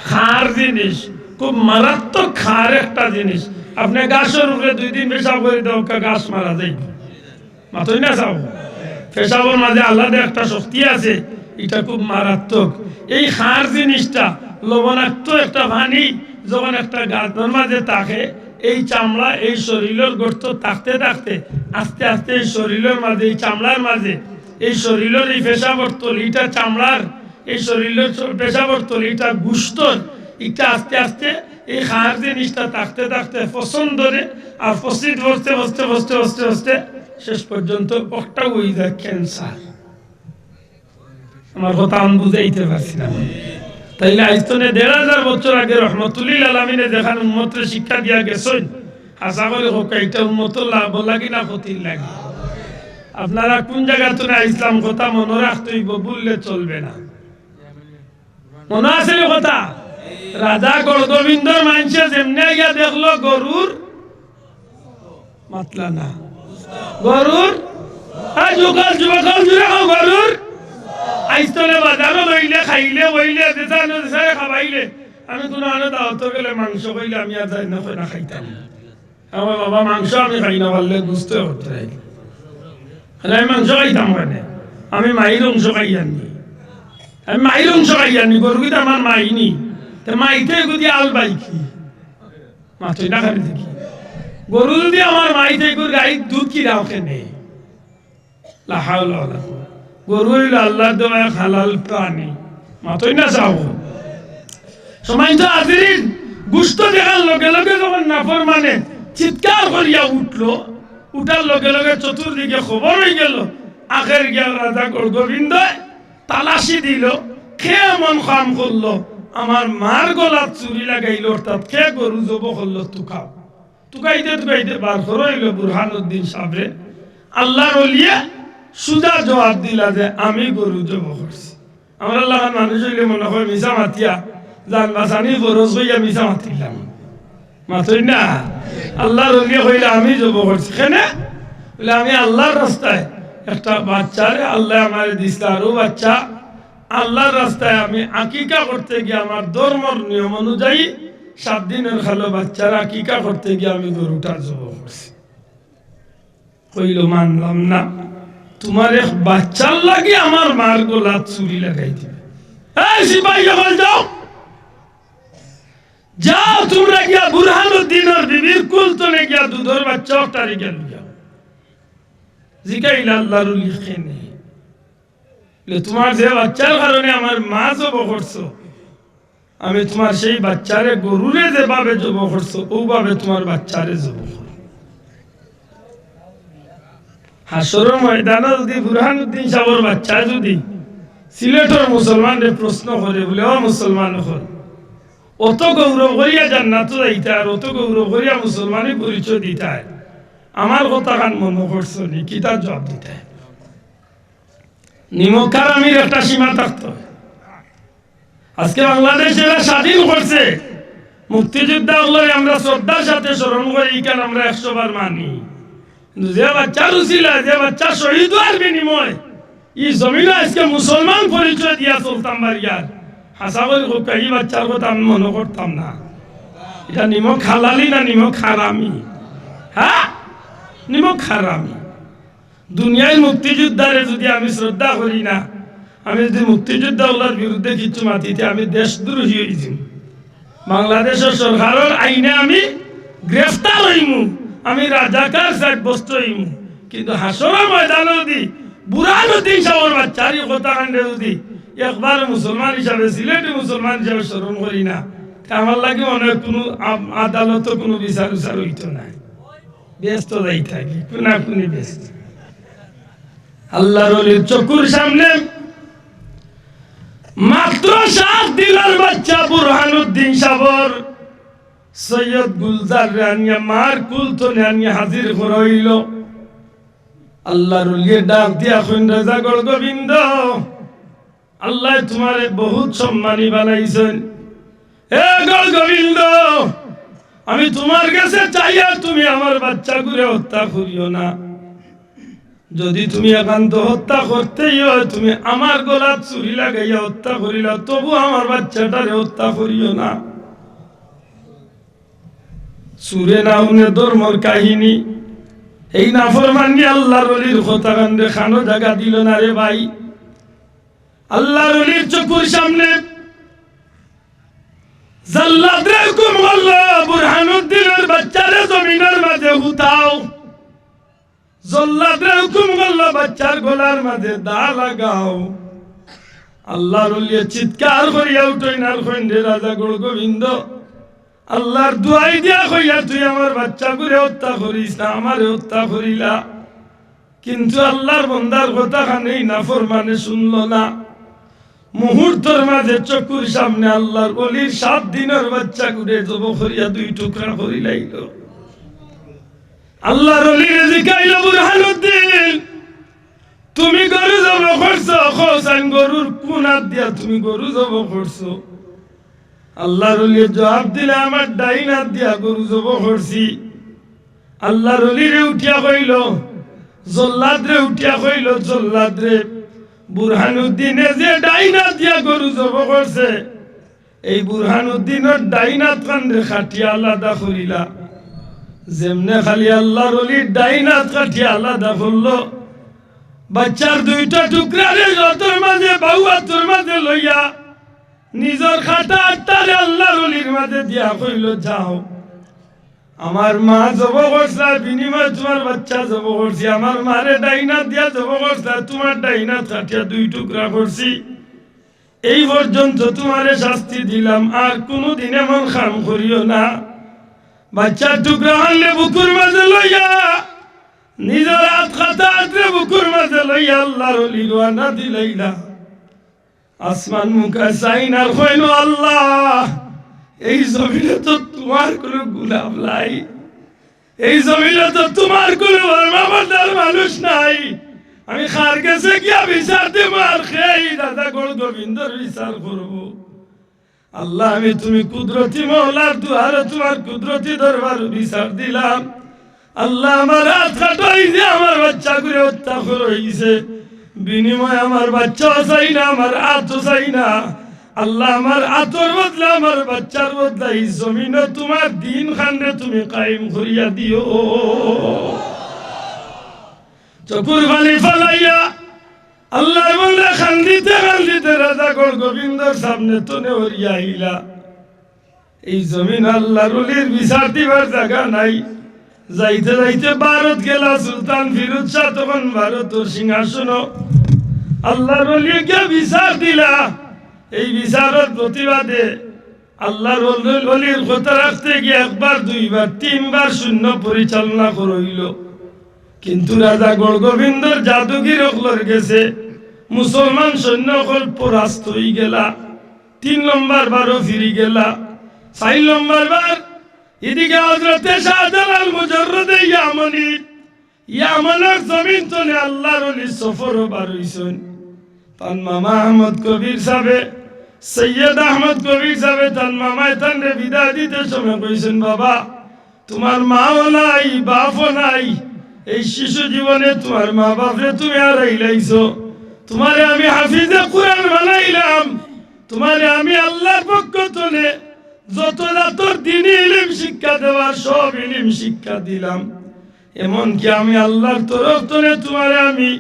খার জিনিস, খুব মারাত্মক খার একটা জিনিস। আপনে গাছর উপরে দুই দিন পেশাব করি দেউক্কা, গাছ মারা যাইবো। মাতইন না চাও? পেশাবর মাঝে আলাদা একটা শক্তি আছে, ইটা খুব মারাত্মক। এই খার জিনিসটা লবণাক্ত একটা পানি যখন একটা গাতর মাঝে থাকে, এই চামড়া এই শরীরর গর্ত থাকতে থাকতে আস্তে আস্তে এই শরীরর মাঝে, এই চামড়ার মাঝে এই শরীরর এই পেশাবর তলিটা চামড়ার, এই শরীরর চ-, পেশাবর তলিটা গুস্তর, ইটা আস্তে আস্তে এই খার জিনিসটা থাকতে থাকতে পচন ধরে, আর পচিত পচতে পচতে পচতে পচতে পচতে শেষ পর্যন্ত অকটা অই যায় ক্যান্সার। আমার কথা আমি বুঝাইতে পারছি না। তাইলে আইজ তনে দেড় হাজার বছর আগে রহমতুল্লিল আলামিনে যেখান উম্মতরে শিক্ষা দিয়া গেছইন, আশা করি কউক্কা ইটা উম্মতর লাভর লাগি না ক্ষতির লাগি? আপনারা কুন জাগা তনে আইছলাম কথা মনো রাখতে অইবো, ভুললে চলবে না। মনো আছে নি কথা? রাজা গৌড়গোবিন্দর মানষে যেমনে আইয়া দেখলো গরুর মাতলা না। গরুর, এই যুগল যুবকল জুড়ে কও গরুর। আইজ তনে বাজারো লইলে খাইলে বইলে, যেসানো যেসারে খাবাইলে। আমি কুনু আনো দাওয়াতো গেলে মাংস কইলে আমি আর যাই না, কই না খাইতাম। আমার বাবা মাংস আমি খাই না, পারলে গুস্ত করতে। তাইলে আমি মাংস খাইতাম কেনে? আমি মাইর অংশ খাইয়ার নি। আমি মাইর অংশ খাইয়ার নি, গরু কিতা আমার মাই নি। তে মাইতে এগুদি আল বাই কি? মাতইন না খালি দেখি। গরু যদি আমার মাই থাকি, গাইর দুধ কিরাও কেনে? লা হাওলা ওয়ালা কুওয়াতা। গরু অইলো আল্লার দেওয়া এক হালাল প্রাণী। মাতইন না চাও। সম্মানিত হাজিরিন, গুস্ত দেখার লগে লগে যখন নাফরমানে চিৎকার করিয়া উঠলো, উঠার লগে লগে চতুর্দিকে খবর অই গেল, আখের গিয়া রাজা গৌড়গোবিন্দয় তালাশি দিল, কে এমন কাম করলো, আমার মার গলাত ছুরি লাগাইল, অর্থাৎ কে গরু জবো করলো, তুকাও। তুকাইতে তুকাইতে বার করা অইল বুরহানুদ্দিন সাবরে। আল্লার অলিয়ে সুজা জবাব দিলা যে, "আমি গরু জবো করছি।" আমরার লাখান মানুষ অইলে মনো কয় মিছা মাতিয়া, জান বাচানি ফরজ কইয়া মিছা মাতিলাম। মাতইন না? আল্লার অলিয়ে কইলা, "আমি জবো করছি।" কেনে? বলে, "আমি আল্লার রাস্তায় একটা বাচ্চারে আল্লায় আমারে দিছলা, আর অউ বাচ্চা আল্লার রাস্তায় আমি আকিকা করতে গিয়া আমার ধর্মর নিয়ম অনুযায়ী সাত দিনর খালো বাচ্চার আকিকা করতে গিয়া আমি গরুটা জবো করছি।" কইলো, "মানলাম না, তুমার এক বাচ্চার লাগি আমার মার গলাত ছুরি লাগাই দিবে। এই সিপাহী অকল যাও, যাও তুমরা গিয়া বুরহানুদ্দিনর বিবির কুল তনে গিয়া দুধর বাচ্চা অকটারে গিয়া লইয়া আও।" জিকাইলা, "আল্লার অলি, কেনে?" বলে, "তুমার যে বাচ্চার কারণে আমার মা জবো করছো, আমি তুমার সেই বাচ্চারে, গরুরে যেভাবে জবো করছো, অউভাবে তুমার বাচ্চারে জবো করো।" হাশরর ময়দানো যুদি বুরহানুদ্দিন সাবর বাচ্চায় যুদি সিলেটর মুসলমানরে প্রশ্ন করে, বলে, "ও মুসলমান অকল, অত গৌরব করিয়া জান্নাতো যাইতায় আর অত গৌরব করিয়া মুসলমানি পরিচয় দিতায়, আমার কথাখান মনো করছো নি?" কিতা জুয়াব দিতায়? নিমক হারামির একটা সীমা থাকতো। আজকে বাংলাদেশ এরা স্বাধীন করছে, মুক্তিযোদ্ধা অকলরে আমরা শ্রদ্ধার সাথে স্মরণ করি, ইখান আমরা একশো বার মানি। কিন্তু যে বাচ্চার উছিলায়, যে বাচ্চা শহীদ অওয়ার বিনিময়ে ই জমিনো আজকে মুসলমান পরিচয় দিয়া চলতাম পারিয়ার, হাছা করি কউক্কা, ই বাচ্চার কথা আমি মনো করতাম না। ইটা নিমক হালালি না নিমক হারামি? হ্যাঁ, নিমক হারামি। দুনিয়ার মুক্তিযোদ্ধারে যুদি আমি শ্রদ্ধা করি না, আমি যুদি মুক্তিযোদ্ধা অকলর বিরুদ্ধে কিচ্ছু মাতি, তে আমি দেশদ্রোহী অইযিমু। বাংলাদেশর সরকারর আইনে আমি গ্রেফতার অইমু, আমি রাজাকার সাব্যস্ত অইমু। কিন্তু হাশরর ময়দানো যুদি বুরহানুদ্দিন সাবর বাচ্চার ই কথাখানরে যুদি একবার মুসলমান হিসাবে, সিলেটি মুসলমান হিসাবে স্মরণ করি না, তে আমার লাগি মনে অয় কুনু আ-, আদালতো কুনু বিচার-উচার অইতো নায়। বেহেস্তো যাইতায় গি, কুনাকুনি বেহেস্ত। আল্লার অলির চকুর সামনে মাত্র সাত দিনর বাচ্চা বুরহানুদ্দিন সাবর সৈয়দ গুলজাররে আনিয়া মার কুল তনে আনিয়া হাজির করা অইলো। আল্লার অলিয়ে ডাক দিয়া কইন, "রেজাগড় গোবিন্দ, আল্লায় তুমারে বহুত সম্মানী বানাইছইন। এ গড় গোবিন্দ, আমি তুমার গেছে চাইয়ার তুমি আমার বাচ্চাগুরে হত্যা করিও না। যুদি তুমি একান্ত হত্যা করতেই অয়, তুমি আমার গলাত ছুরি লাগাইয়া হত্যা করিলাও, তবু আমার বাচ্চাটারে হত্যা করিও না।" চুরে না হুনে ধর্মর কাহিনী, এই নাফরমানি আল্লার অলির কথাখানরে কানো জাগা দিলো না রে ভাই। আল্লার অলির চকুর সামনে জল্লাদরে হুকুম করলো, "বুরহানুদ্দিনর বাচ্চারে জমিনর মাঝে হুতাও।" জল্লাদরে হুকুম করলো, "বাচ্চার গলার মাঝে দা লাগাও।" আল্লার অলিয়ে চিৎকার করিয়া উঠইন আর কইন, "রে রাজাগড় গোবিন্দ, আল্লার দুয়াই দিয়া কইয়ার তুই আমার বাচ্চাগুরে হত্যা করিস না, আমারে হত্যা করিলা।" কিন্তু আল্লার বন্দার কথাখান ই নাফরমানে হুনলো না। মুহূর্তর মাঝে চকুর সামনে আল্লার অলির সাত দিনর বাচ্চাগুরে জবো করিয়া দুই টুকরা করিলাইলো। আল্লার অলিরে জিকাইলো, "বুরহানুদ্দিন, তুমি গরু জবো করছো?" কও চাইন, "গরুর কুন আত দিয়া তুমি গরু জবো করছো?" আল্লার অলিয়ে জুয়াব দিলা, "আমার ডাইন আত দিয়া গরু জবো করছি।" আল্লার অলিরে উঠিয়া কইলো, জল্লাদরে উঠিয়া কইলো, "জল্লাদরে, বুরহানুদ্দিনে যে ডাইন আত দিয়া গরু জবো করছে, এই বুরহানুদ্দিনর ডাইন আতখানরে কাটিয়া আলাদা করিলা।" যেমনে খালি আল্লার অলির ডাইন আত কাটিয়া আলাদা করলো, বাচ্চার দুইটা টুকরারে আতর মাঝে, বাউ আতর মাঝে লইয়া নিজর কাটা আতটারে আল্লার অলির মাঝে দিয়া কইলো, "যাও, আমার মা জবো করছলা, বিনিময়ে তুমার বাচ্চা জবো করছি। আমার মারে ডাইন আত দিয়া জবো করছলা, তুমার ডাইন আত কাটিয়া দুই টুকরা করছি। এই পর্যন্ত তুমারে শাস্তি দিলাম, আর কুনুদিন এমন কাম করিও না।" বাচ্চার টুকরাখানরে বুকুর মাঝে লইয়া, নিজর আত কাটা আতরে বুকুর মাঝে লইয়া আল্লার অলি রওয়ানা দিলাইলা। আসমান মুখা চাইন আর কইন, "আল্লাহ, এই জমিনো তো তুমার কুনু গোলাম নাই, এই জমিনো তো তুমার কুনু ফরমাবরদার মানুষ নাই, আমি কার গেছে গিয়া বিচার দিমু, আর কে ই রাজাগড় গোবিন্দর বিচার করবো? আল্লাহ, আমি তুমি কুদরতি মওলার দুয়ারো তুমার কুদরতি দরবারো বিচার দিলাম। আল্লাহ, আমার আত কাটা অইছে, আমার বাইচ্চাগুরে হত্যা করা অইছে, বিনিময়ে আমার বাইচ্চাও চাই না, আমার আতও চাই না। আল্লাহ, আমার আতর বদলা, আমার বাইচ্চার বদলা ই জমিনো তুমার দিন খানরে তুমি কায়েম করিয়া দিও। চকুর পানি ফালাইয়া আল্লাহর বন্দা কান্দিতে কান্দিতে রাজাগড় গোবিন্দর সামনে তনে হরিয়া আইলা। এই জমিন আল্লাহর ওলির বিচার দিবার জাগা নাই। যাইতে যাইতে ভারত গেলা, সুলতান ফিরোজ শাহ তখন ভারতর সিংহাসনো আল্লাহর ওলি গিয়া বিচার দিলা। এই বিচারর প্রতিবাদে আল্লাহর ওলি-, ওলির কথা রাখতে গিয়া একবার, দুইবার, তিনবার সৈন্য পরিচালনা করা অইলো। কিন্তু রাজাগড় গোবিন্দর জাদুগির অকলর গেছে মুসলমান সৈন্য অকল পরাস্ত অইগেলা। তিন নম্বর বারও ফিরি গেলা। চাইর নম্বর বার এদিকে হযরতে শাহজালাল মুজাররদে ইয়ামনি ইয়ামনর জমিন তনে আল্লাহর ওলি সফরো বার অইছইন। তান মামা আহমদ কবির সাবে, সৈয়দ আহমদ কবির সাবে তান মামায় তানরে বিদায় দিতে সময় কইছইন, "বাবা, তুমার মাও নাই, বাপও নাই, এই শিশু জীবনে তুমার মা বাপরে তুমি হারাইলাইছো। তুমারে আমি হাফিজে কুরআন বানাইলাম, তুমারে আমি আল্লাহর পক্ষ তনে যত জাতর দ্বীনি ইলিম শিক্ষা দেওয়ার সব ইলিম শিক্ষা দিলাম।" এমনকি আমি আল্লাহর তরফ তনে তুমারে আমি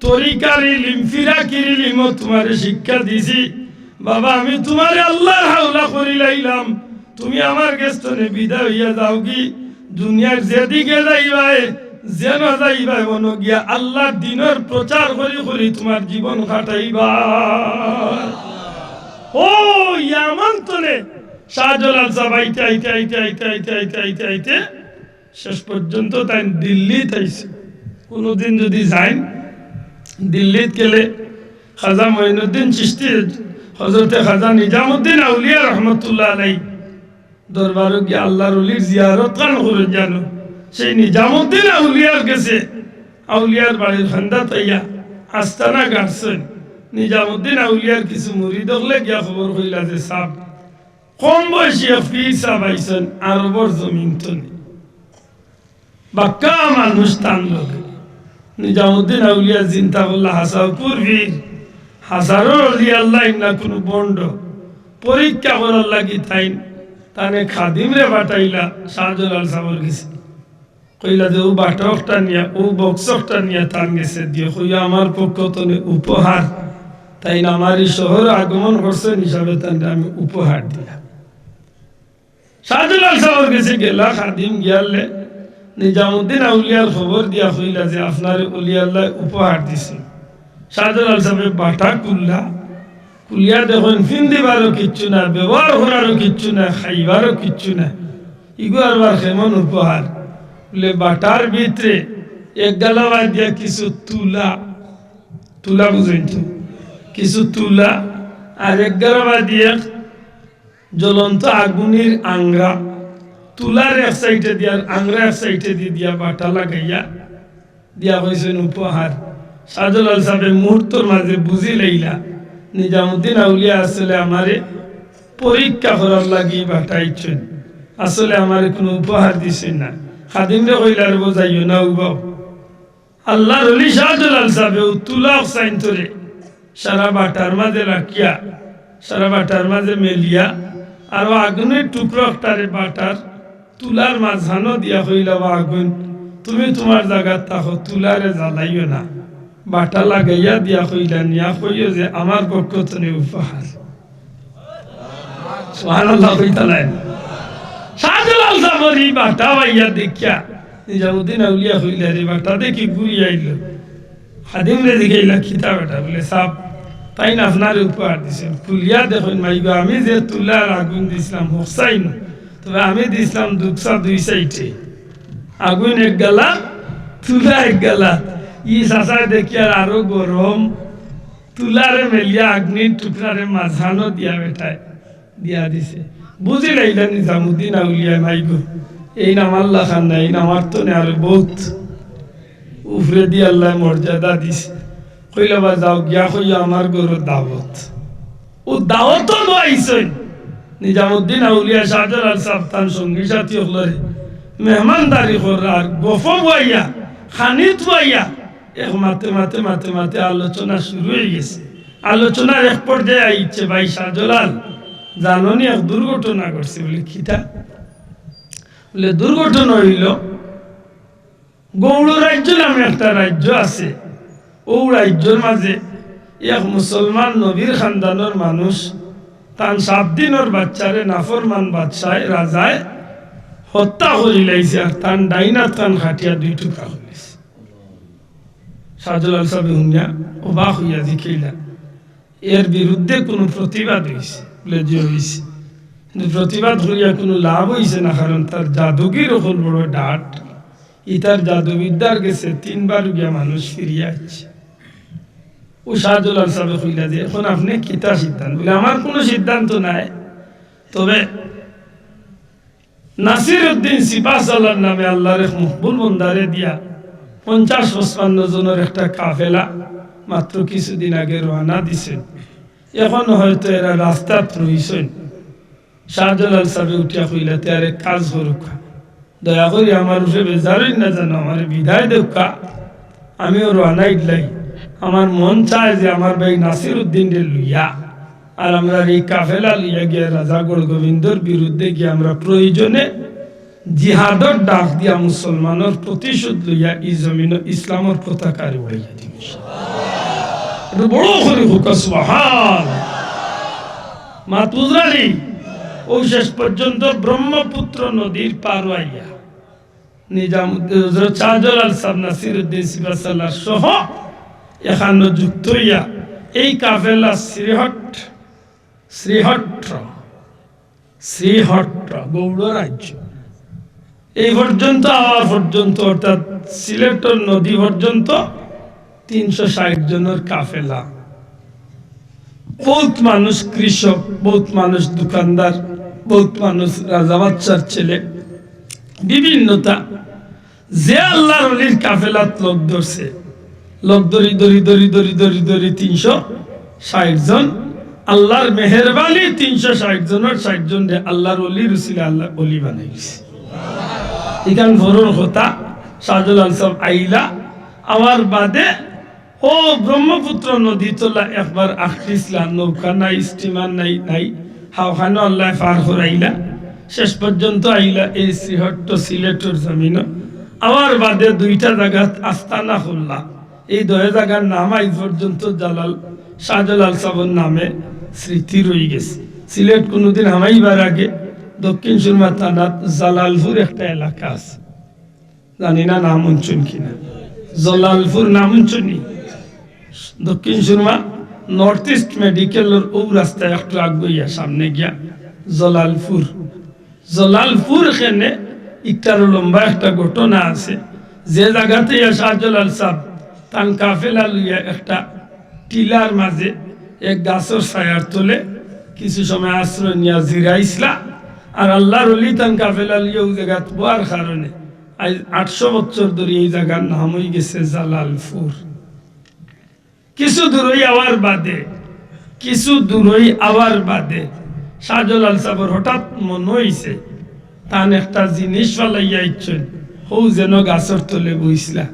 তরিকার ইলিম, ফিরাকির ইলিমও তুমারে শিক্ষা দিছি। বাবা, আমি তুমারে আল্লাহর হাওলা করিলাইলাম, তুমি আমার গেছ তনে বিদায় অইয়া যাওগি। দুনিয়ার যেদিকে যাইবায়, যেন যাইবায়, অনো গিয়া আল্লাহর দ্বীনর প্রচার করি করি তুমার জীবন কাটাইবায়। ও ইয়ামন তনে শাহজালাল সাব আইতে আইতে আইতে আইতে আইতে আইতে আইতে আইতে শেষ পর্যন্ত তাইন দিল্লিত আইছইন। কুনুদিন যুদি যাইন, দিল্লিত গেলে খাজা মঈনুদ্দিন চিশতি, হযরতে খাজা নিজামুদ্দিন আউলিয়া রহমতুল্লাহ আলাইহি দরবারো গিয়া আল্লাহর ওলির জিয়ারত খান করইন জানো। সেই নিজামুদ্দিন আউলিয়ার গেছে, আউলিয়ার বাড়ির কান্দাত আইয়া আস্তানা গাড়ছইন। নিজামুদ্দিন আউলিয়ার কিছু মুরিদ অকলে গিয়া খবর কইলা যে, "সাব, কম বয়সী এক পীর সাব আইছইন আরবর জমিন তনে।" বাক্কা মানুষ তান লগে। নিজামুদ্দিন আউলিয়া চিন্তা করলা, "হাছাউ কুর পীর, হাছারর ওলি আল্লাহ, ইন না কুনু ভন্ড।" পরীক্ষা করার লাগি তাইন তান এক খাদিমরে পাঠাইলা শাহজালাল সাবর গেছে। কইলা যে, "অউ বাটা অকটা নিয়া, অউ বক্স অকটা নিয়া তান গেছে দিও, কইও আমার পক্ষ তনে উপহার। তাইন আমার ই শহর আগমন করছইন হিসাবে তানরে আমি উপহার দিলাম।" শাহজালাল সাবর গেছে গেলা, খাদিম গিয়ালে নিজামুদ্দিন আউলিয়ার খবর দিয়া কইলা যে, "আপনারে ওলি আল্লায় উপহার দিছে।" শাহজালাল সাবে বাটা খুললা, খুলিয়া দেখইন ফিন্দিবারও কিচ্ছু নাই, ব্যবহার করারও কিচ্ছু নাই, খাইবারও কিচ্ছু নাই। ইগু আরবার কেমন উপহার? বুলে, বাটার ভিতরে এক গালা বাদ দিয়া কিছু তুলা, তুলা বুঝইন তো, কিছু তুলা, আর এক গালা বাদ দিয়া জ্বলন্ত আগুনির আংরা, তুলার এক সাইডে দিয়া আর আংরা এক সাইডে দি দিয়া বাটা লাগাইয়া দিয়া কইছইন উপহার। শাহজালাল সাবে মুহূর্তর মাঝে বুঝি লাইলা, নিজামুদ্দিন আউলিয়া আসলে আমারে পরীক্ষা করার লাগি পাঠাইছইন, আসলে আমারে কুনু উপহার দিছইন না। খাদিমরে কইলা, "রে বো, যাইও না, উবাও।" আল্লাহর ওলি শাহজালাল সাবে অউ তুলা অকসাইন তরে সারা বাটার মাঝে রাখিয়া, সারা বাটার মাঝে মেলিয়া, আরো আগুনির টুকরা অকটারে বাটার তুলার মাঝখানো দিয়া কইলা, "ও আগুন, তুমি তুমার জাগাত থাকো, তুলারে জ্বালাইও না।" বাটা লাগাইয়া দিয়া কইলা, "নিয়া কইও যে আমার পক্ষ তনে উপহার।" সুবহানাল্লাহ কইতা নায়। শাহজালাল সাবর ই বাটা পাইয়া দেখিয়া নিজামুদ্দিন আউলিয়া কইলা, "রে বাটা দেখি ঘুরি আইলো।" খাদিমরে জিগাইলা, "কিতা বেটা?" বুলে, "সাব, তাইন আপনারে উপহার দিছইন।" খুলিয়া দেখইন, মাইগো, আমি যে তুলার আগুন দিছলাম, হকসাইন, তবে আমি দিছলাম দুকসা দুই সাইডে। আগুন এক গালা, তুলা এক গালা। ই চাচায় দেখিয়ার আরো গরম, তুলারে মেলিয়া আগুনির টুকরারে মাঝখানো দিয়া বেটায় দিয়া দিছে। বুঝি লাইলা নিজামুদ্দিন আউলিয়া, মাইগো, এইন আমার লাখান নায়, এইন আমার তনে আরো বউত। উপরেদি আল্লায় মর্যাদা দিছে। কইলা, "বা যাও গিয়া কইও আমার ঘরো দাওয়াত।" অউ দাওয়াতো বওয়াইছইন। নিজামুদ্দিন আউলিয়া শাহজালাল সাব তান সঙ্গী সাথী অকলরে মেহমানদারি কররা, আর গফো বওয়াইয়া, খানিত বওয়াইয়া, এক মাতে মাতে মাতে মাতে আলোচনা শুরু অইগেছে। আলোচনার এক পর্যায়ে আইছে, "ভাই শাহজালাল, জানো নি এক দুর্ঘটনা ঘটছে?" বলে, "কিতা?" বলে, "দুর্ঘটনা অইলো, গৌড় রাজ্য নামে একটা রাজ্য আছে, অউ রাজ্যর মাঝে এক মুসলমান নবীর খানদানর মানুষ তান সাত দিনর বাচ্চারে নাফরমান বাদশায়, রাজায় হত্যা করিলাইছে, আর তান ডাইন আত খান কাটিয়া দুই টুকরা করিলাইছে।" শাহজালাল সাবে হুনিয়া অবাক অইয়া জিকাইলা, "এর বিরুদ্ধে কুনু প্রতিবাদ অইছে?" বলে, "জি অইছে।" কিন্তু প্রতিবাদ করিয়া কুনু লাভ অইছে না, কারণ তার জাদুগির অকল বড় ডাট, ইতার জাদুবিদ্যার গেছে তিনবার গিয়া মানুষ ফিরিয়া আইছে। অউ শাহজালাল সাবে কইলা যে, "এখন আপনে কিতা সিদ্ধান্ত?" বলে, "আমার কুনু সিদ্ধান্ত নাই, তবে নাসির উদ্দিন সিপাহসালার নামে আল্লাহর এক মকবুল বন্দারে দিয়া পঞ্চাশ পঁচপান্ন জনর একটা কাফেলা মাত্র কিছুদিন আগে রওয়ানা দিছইন। এখন হয়তো এরা রাস্তাত রইছইন।" শাহজালাল সাবে উঠিয়া কইলা, "তে আর এক কাজ করুক্কা, দয়া করি আমার উপরে বেজার অইন না জানো, আমারে বিদায় দেউক্কা, আমিও রওয়ানা দিলাই। আমার মন চায় যে আমার ভাই নাসির উদ্দিনরে লইয়া আর আমরার এই কাফেলা লইয়া গিয়া রাজা গৌড়গোবিন্দর বিরুদ্ধে গিয়া আমরা প্রয়োজনে জিহাদর ডাক দিয়া মুসলমানর প্রতিশোধ লইয়া ই জমিনো ইসলামর পতাকা উড়াইয়া দিমু।" একটু বড় করি কউক্কা সুবহান। মাত বুঝরানি? অউ শেষ পর্যন্ত ব্রহ্মপুত্র নদীর পারো আইয়া নিজামুদ্দিন হযরত শাহজালাল সাব নাসিরুদ্দিন সিপাহসালার সহ এখানো যুক্ত অইয়া এই কাফেলা শ্রীহট্ট, শ্রীহট্ট, শ্রীহট্ট, গৌড় রাজ্য, এই পর্যন্ত আওয়া পর্যন্ত, অর্থাৎ সিলেটর নদী পর্যন্ত তিনশো ষাইট জনর কাফেলা। বউত মানুষ কৃষক, বউত মানুষ দোকানদার, বউত মানুষ রাজা বাদশার ছেলে, বিভিন্নতা। যে আল্লাহর অলির কাফেলাত লগ ধরছে, লগ ধরি ধরি ধরি ধরি ধরি ধরি তিনশো ষাইট জন, আল্লাহর মেহেরবানি তিনশো ষাইট জনর ষাইট জনরে আল্লাহর অলির উসিলায় আল্লাহর অলি বানাই দিছে। ইখান পরর কথা, শাহজালাল সাব আইলা, আওয়ার বাদে অউ ব্রহ্মপুত্র নদী তলা একবার আখড়িছলা, নৌকা নাই, steamer নাই, নাই, হাওখানো আল্লায় পার করাইলা, শেষ পর্যন্ত আইলা এই শ্রীহট্ট সিলেটর জমিনো। আওয়ার বাদে দুইটা জাগাত আস্তানা করলা। এই দুই জাগার নাম আইজ পর্যন্ত জালাল, শাহজালাল সাবর নামে স্মৃতি রইগেছে। সিলেট কুনুদিন হামাইবার আগে দক্ষিণ সুরমা থানাত জালালপুর একটা এলাকা আছে, জানি না নাম হুনছইন কিনা, জলালপুর নাম হুনছইন নি? দক্ষিণ সুরমা North East Medical-র অউ রাস্তায় একটু আগুয়াইয়া সামনে গিয়া জলালপুর, জলালপুর খেনে ইকটারও লম্বা একটা ঘটনা আছে, যে জাগাত ইয়া শাহজালাল সাব তান কাফেলা লইয়া একটা টিলার মাঝে এক গাছর ছায়ার তলে কিছু সময় আশ্রয় নিয়া জিরাইছলা। আর আল্লাহর অলি তান কাফেলা লইয়া অউ জাগাত বওয়ার কারণে আইজ আটশো বছর ধরি এই জাগার নাম অইগেছে জালালপুর। কিছু দূরই আওয়ার বাদে, কিছু দূরই আওয়ার বাদে শাহজালাল সাবর হঠাৎ মনো অইছে, তান একটা জিনিস ফালাইয়া আইছইন, হউ যেন গাছর তলে বইছলা।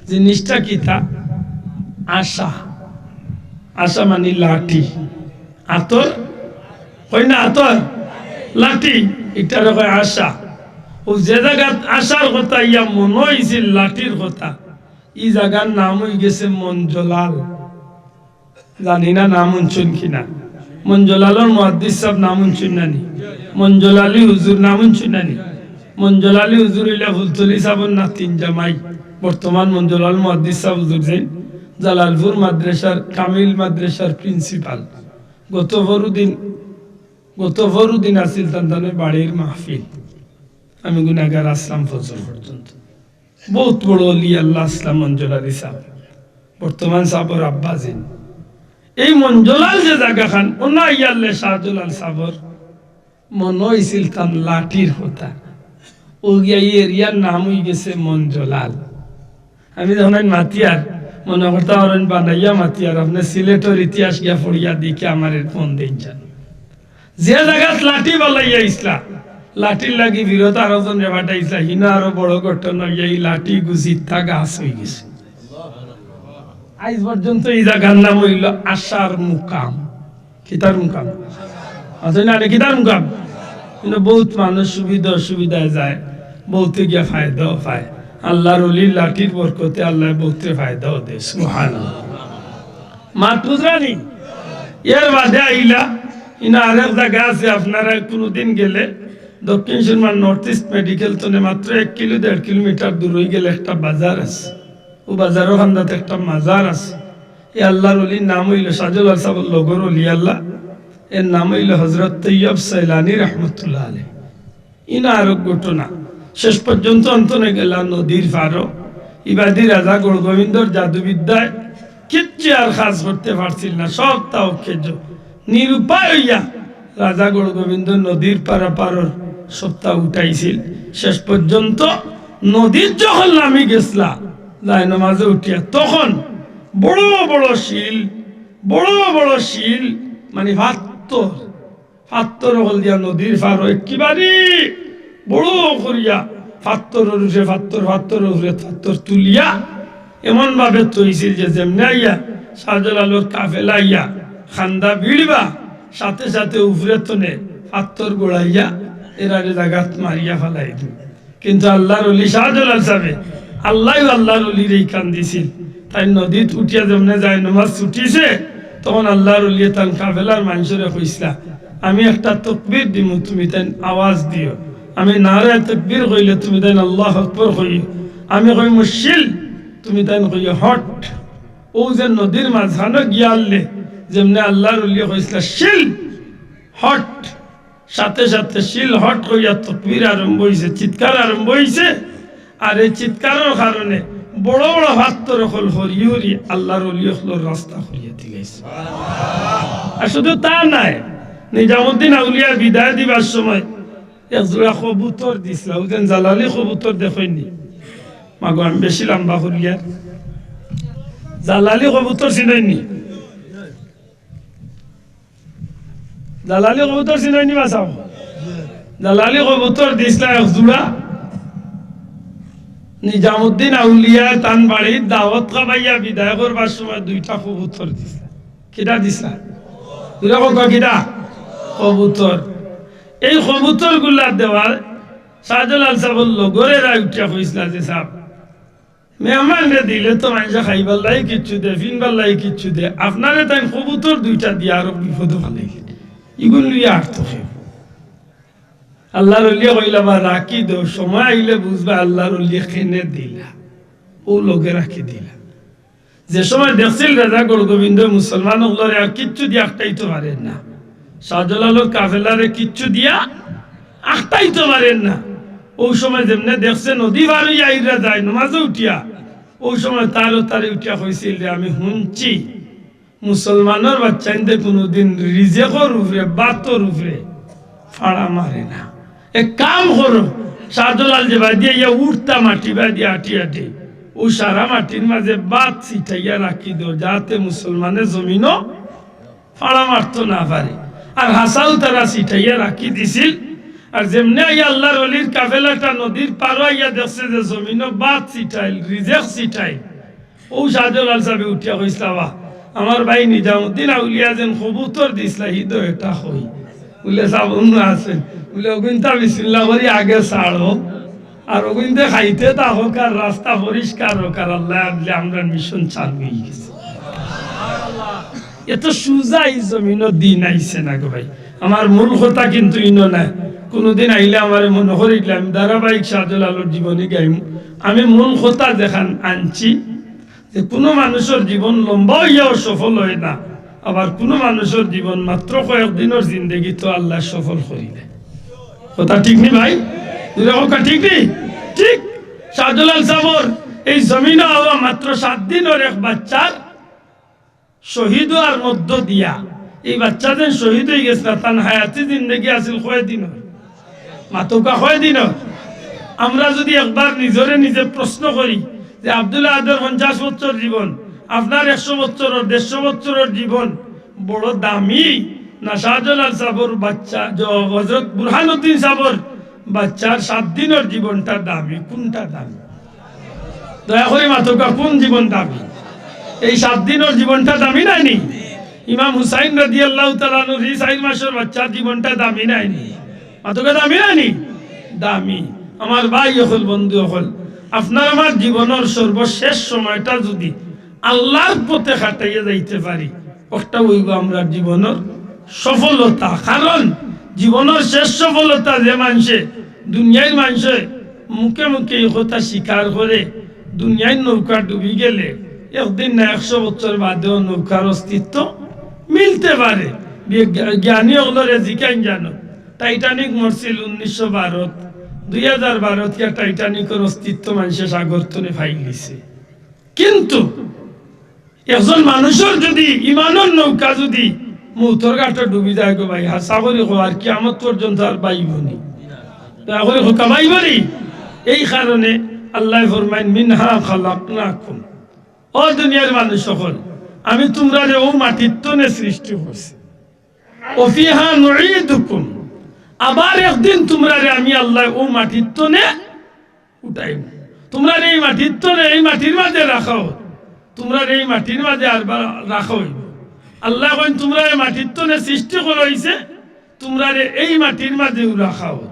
জিনিসটা কিতা? আশা। আশা মানি লাঠি। আতর, কই না আতর? লাঠি, ইটারে কয় আশা। অউ যে জাগাত আশার কথা ইয়া মনো অইছিল লাঠির কথা, ই জাগার নাম অইগেছে মঞ্জলাল। জানি না নাম হুনছইন কিনা। মঞ্জলালর মুহাদ্দিস সাব নাম হুনছইন না নি? মঞ্জল আলী হুজুর নাম হুনছইন না নি? মঞ্জল আলী হুজুর অইলা ফুলতলি সাবর নাতিন জামাই, বর্তমান মঞ্জলাল মুহাদ্দিস সাব হুজুর যেইন জালালপুর মাদ্রাসার, কামিল মাদ্রাসার principal। গত পরুদিন, গত পরুদিন আছিল তান তান বাড়ির মাহফিল। আমি গুনাগার আছলাম ফজর পর্যন্ত। বউত বড় অলি আল্লাহ আছলা মঞ্জল আলী সাব, বর্তমান সাবর আব্বা যেইন। এই মঞ্জলাল যে জাগাখান, অনো আইয়ারলে শাহজালাল সাবর মনো অইছিল তান লাঠির কথা। অউ গিয়া ই এরিয়ার নাম অইগেছে মঞ্জলাল। আমি যখন আইন মাতিয়ার, মনে করতাম আর আইন বানাইয়া মাতিয়ার, আপনে সিলেটর ইতিহাস গিয়া পড়িয়া দেখি আমার এর মন দিন যান। যে জাগাত লাঠি বালাইয়া ইসলা, লাঠির লাগি বিরত আরো জন রে পাঠাইছলা, হিনা আরো বড় ঘটনা অইয়া এই লাঠি গুজিত্তা গাছ অই গেছে। আইজ পর্যন্ত এই জাগার নাম অইল আশার মুকাম। কিতার মুকাম? আছে না রে, কিতার মুকাম? কিন্তু বহুত মানুষ সুবিধা অসুবিধায় যায়, বহুতে গিয়া ফায়দাও পায়। আল্লাহর অলির লাঠির বরকতে আল্লাহ বহুতে ফায়দাও দেয়। সুবহানাল্লাহ। মাত বুঝরানি? এর বাদে আইলা, ইনা আরেক জাগা আছে, আপনারা কোনোদিন গেলে দক্ষিণ সুরমার নর্থ ইস্ট মেডিকেল তনে মাত্র এক কিলো, দেড় কিলোমিটার দূর অই গেলে একটা বাজার আছে। ও বাজারর কান্দাত একটা মাজার আছে। এই আল্লাহর অলির নাম অইল শাহজালাল সাবর লগর অলি আল্লাহ। এর নাম অইল হযরত তৈয়ব সৈলানী রহমতুল্লাহ আলাইহি। ইনা আরো ঘটনা। শেষ পর্যন্ত অন্তনে গেলা নদীর পারো। ইবাদি রাজা গৌরগোবিন্দর জাদুবিদ্যায় কিচ্ছু আর কাজ করতে পারছিল না, সব তাও খেজ। নিরুপায় অইয়া রাজা গৌরগোবিন্দ নদীর পারাপারর সবতা উঠাইছিল। শেষ পর্যন্ত নদীর যখন লামি গেছলা, যায় নমাজে উঠিয়া, তখন বড় বড় শিল, বড় বড় শিল, মানে পাত্থর, পাত্থর অকল দিয়া নদীর পারো একেবারে বড় করিয়া পাত্থরর উপরে পাত্থর, পাত্থরর উপরে পাত্থর তুলিয়া এমন ভাবে থইছিল যে যেমনে আইয়া শাহজালালর কাফেলা আইয়া কান্দা ভিড়বা, সাথে সাথে উপরে তনে পাত্থর গড়াইয়া এরারে জাগাত মারিয়া ফালাই দিল। কিন্তু আল্লাহর অলি শাহজালাল সাবে, আল্লাহ আল্লাহর অলির এই কান্দিছিল। তাই নদীত উঠিয়া যেমনে যায় নমাজ ছুটিছে, তখন আল্লাহর অলিয়ে তান কাফেলার মানুষরে কইছলা, "আমি একটা তকবীর দিমু, তুমি তাইন আওয়াজ দিও। আমি নারায়ে তকবীর কইলে তুমি তাইন আল্লাহু আকবার কইও। আমি কইমু শিল, তুমি তাইন কইও হট।" ও যে নদীর মাঝখানো গিয়া আল্লে, যেমনে আল্লাহর অলিয়ে কইছলা, "শিল হট।" সাথে সাথে শিল হট কইয়া তকবীর আরম্ভ অইছে, চিৎকার আরম্ভ অইছে। আর এই চিৎকারর কারণে বড় বড় পাত্থর অকল হরি হরি আল্লাহর অলি অকলর রাস্তা করিয়া দিলাইছে। আর শুধু তা নায়, নিজামুদ্দিন আউলিয়া বিদায় দিবার সময় এক জোড়া কবুতর দিছলা, ওজন জালালি কবুতর দেখইননি? মাগো, আমি বেশি লম্বা করিয়ার। জালালি কবুতর চিনইননি? জালালি কবুতর চিনইননি বাসাও? জালালি কবুতর দিছলা এক জোড়া। নিজামুদ্দিন আউলিয়ায় তান বাড়িত দাওয়াত খাবাইয়া বিদায় করবার সময় দুইটা কবুতর দিছলা। কিতা দিছলা? দুইটা কবুতর কিতা? কবুতর। এই কবুতরগুলা দেওয়ায় শাহজালাল সাবর লগরেরা উঠিয়া কইছলা যে, "সাব, মেহমানরে দিলে তো মানষে খাইবার লাগি কিচ্ছু দে, ফিনবার লাগি কিচ্ছু দে, আপনারে তাইন কবুতর দুইটা দিয়া আরো বিপদো ফালাইলে। ইগুন লইয়া আর তো কেউ।" আল্লাহর অলিয়ে কইলা, "বা রাখি দেও, সময় আইলে বুঝবা আল্লাহর অলিয়ে কেনে দিলা।" ও লগে রাখি দিলা। যে সময় দেখছিল রাজা গৌরগোবিন্দ মুসলমান অকলরে আর কিচ্ছু দিয়া আটকাইতো পারের না, শাহজালালর কাফেলারে কিচ্ছু দিয়া আটকাইতো পারের না, ও সময় যেমনে দেখছে নদী পার অইয়া আইরা যায় নমাজে উঠিয়া, ও সময় তারও তারে উঠিয়া কইছিল যে, "আমি হুনছি মুসলমানর বাচ্চাইন্তে কুনুদিন রিজেকর উপরে, ভাতর উপরে ফাড়া মারে না। এক কাম করো, শাহজালাল যে বায়দি আইয়া উঠতা মাটি বায়দি আটি আটি, ও সারা মাটির মাঝে ভাত ছিটাইয়া রাখি দেও, যাতে মুসলমানে জমিনো ফাড়া মারতো না পারে।" আর হাছাউ তারা ছিটাইয়া রাখি দিছিল। আর যেমনে আইয়া আল্লাহর অলির কাফেলাটা নদীর পারো আইয়া দেখছে যে জমিনো ভাত ছিটাইল, রিজেক ছিটাইল, ও শাহজালাল সাবে উঠিয়া কইছলা, "বাহ, আমার ভাই নিজামুদ্দিন আউলিয়া যেন কবুতর দিছলা, হি তো এটা কই।" বুলে, "সাব অন্য আছে।" বুলে, "অগুইন্তা বিসমিল্লাহ করি আগে ছাড়ো, আর অগুইন্তে খাইতে তা হোক, আর রাস্তা পরিষ্কার হোক, আর আল্লাহ আনলে আমরা মিশন চালু অই গেছে।" এত সুজা এই জমিনো দিন আইছে না গো ভাই। আমার মূল কথা কিন্তু ইনো নায়। কুনুদিন আইলে আমারে মনো করিলে আমি ধারাবাহিক শাহজালালর জীবনী গাইমু। আমি মূল কথা যেখান আনছি যে কুনু মানুষর জীবন লম্বা অইয়াও সফল অয় না, আবার কুনু মানুষর জীবন মাত্র কয়েক দিনর জিন্দেগিত আল্লায় সফল করি দেয়। কথা ঠিক নি ভাই? জোরে কউক্কা, ঠিক নি? ঠিক। শাহজালাল সাবর এই জমিনো আওয়া মাত্র সাত দিনর এক বাচ্চার শহীদ অওয়ার মধ্য দিয়া, এই বাচ্চা যেন শহীদ অই গেছলা, তান হায়াতি জিন্দেগি আছিল কয় দিনর? মাতউক্কা, কয় দিনর? আমরা যুদি একবার নিজরে নিজে প্রশ্ন করি যে আব্দুল আহাদর পঞ্চাশ বছর জীবন, আপনার একশো বছরর, দেড়শো বছরর জীবন বড় দামি, না শাহজালাল সাবর বাচ্চা, জ-, হযরত বুরহানুদ্দিন সাবর বাচ্চার সাত দিনর জীবনটা দামি? কোনটা দামি? দয়া করি মাতউক্কা, কোন জীবন দামি? এই সাত দিনর জীবনটা দামি নায়নি? ইমাম হুসাইন রাদিয়াল্লাহু তাআলা আনহুর ই চাইর মাসর বাচ্চার জীবনটা দামি নায়নি? মাতউক্কা, দামি নায়নি? দামি। আমার ভাই অকল, বন্ধু অকল, আপনার আমার জীবনর সর্বশেষ সময়টা যুদি আল্লার পথে কাটাইয়া যাইতে পারি, অউটা অইবো আমরার জীবনর সফলতা। কারণ জীবনর শেষ সফলতা যে মানষে, দুনিয়ার মানষে মুখে মুখে ই কথা স্বীকার করে, দুনিয়ার নৌকা ডুবি গেলে একদিন না একশো বছর বাদেও নৌকার অস্তিত্ব মিলতে পারে। বিজ্ঞা-, জ্ঞানী অকলরে জিকাইন জানো, টাইটানিক মরছিল উনিশশো বারোত, দুই হাজার বারোত গিয়া টাইটানিকর অস্তিত্ব মানষে সাগর তনে পাইলিছে। কিন্তু একজন মানুষর যুদি ইমানর নৌকা যুদি মউতর ঘাটো ডুবি যায় গো ভাই, হাছা করি কও, আর কিয়ামত পর্যন্ত আর পাইবোনি? দয়া করি কউক্কা, পাইবোনি? এই কারণে আল্লায় ফরমাইন, "মিনহা খালাকনাকুম।" ও দুনিয়ার মানুষ অকল, আমি তুমরারে অউ মাটির তনে সৃষ্টি করছি। "ওয়া ফিহা নুঈদুকুম।" আবার একদিন তুমরারে আমি আল্লায় অউ মাটির তনে উঠাইমু। তুমরারে এই মাটির তনে, এই মাটির মাঝে রাখা অইবো। তুমরারে এই মাটির মাঝে আরবার রাখা অইবো। আল্লায় কইন, "তুমরারে মাটির তনে সৃষ্টি করা অইছে, তুমরারে এই মাটির মাঝেউ রাখা অইবো।"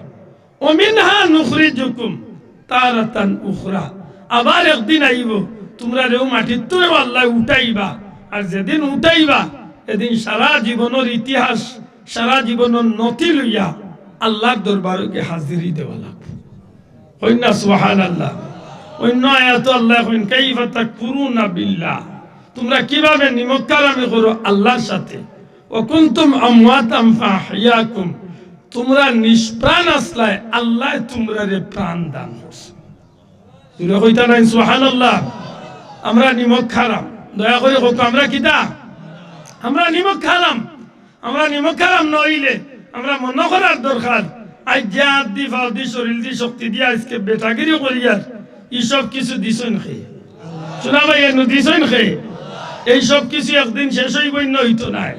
"ওয়া মিনহা নুখরিজুকুম তারাতান উখরা।" আবার একদিন আইবো, তুমরারে অউ মাটির তনেউ আল্লায় উঠাইবা। আর যেদিন উঠাইবা, এদিন সারা জীবনর ইতিহাস, সারা জীবনর নথি লইয়া আল্লার দরবারো গিয়া হাজিরি দেওয়া লাগবো। কইন না সুবহানাল্লাহ। অইন্য আয়াতো আল্লায় কইন, "কাইফা তাকফুরুনা বিল্লাহ।" তুমরা কিভাবে নিমকহারামি করো আল্লার সাথে। "ওয়া কুনতুম আমওয়াতান ফাআহইয়াকুম।" তুমরা নিষ্প্রাণ আছলায়, আল্লায় তুমরারে প্রাণ দান করছে। জুরে কইতা নায় সুবহানাল্লাহ। আমরা নিমকহারাম। দয়া করি কউক্কা, আমরা কিতা? আমরা নিমকহারাম। আমরা নিমকহারাম না অইলে আমরা মনো করার দরকার, আইজ যে আত দি, পাও দি, শরীল দি, শক্তি দি আইজকে বেটাগিরি করিয়ার, ই সব কিছু দিছইন কে? সোনা ভাই, এনু দিছইন কে? এই সব কিছু একদিন শেষ অইবো না অইতো নায়?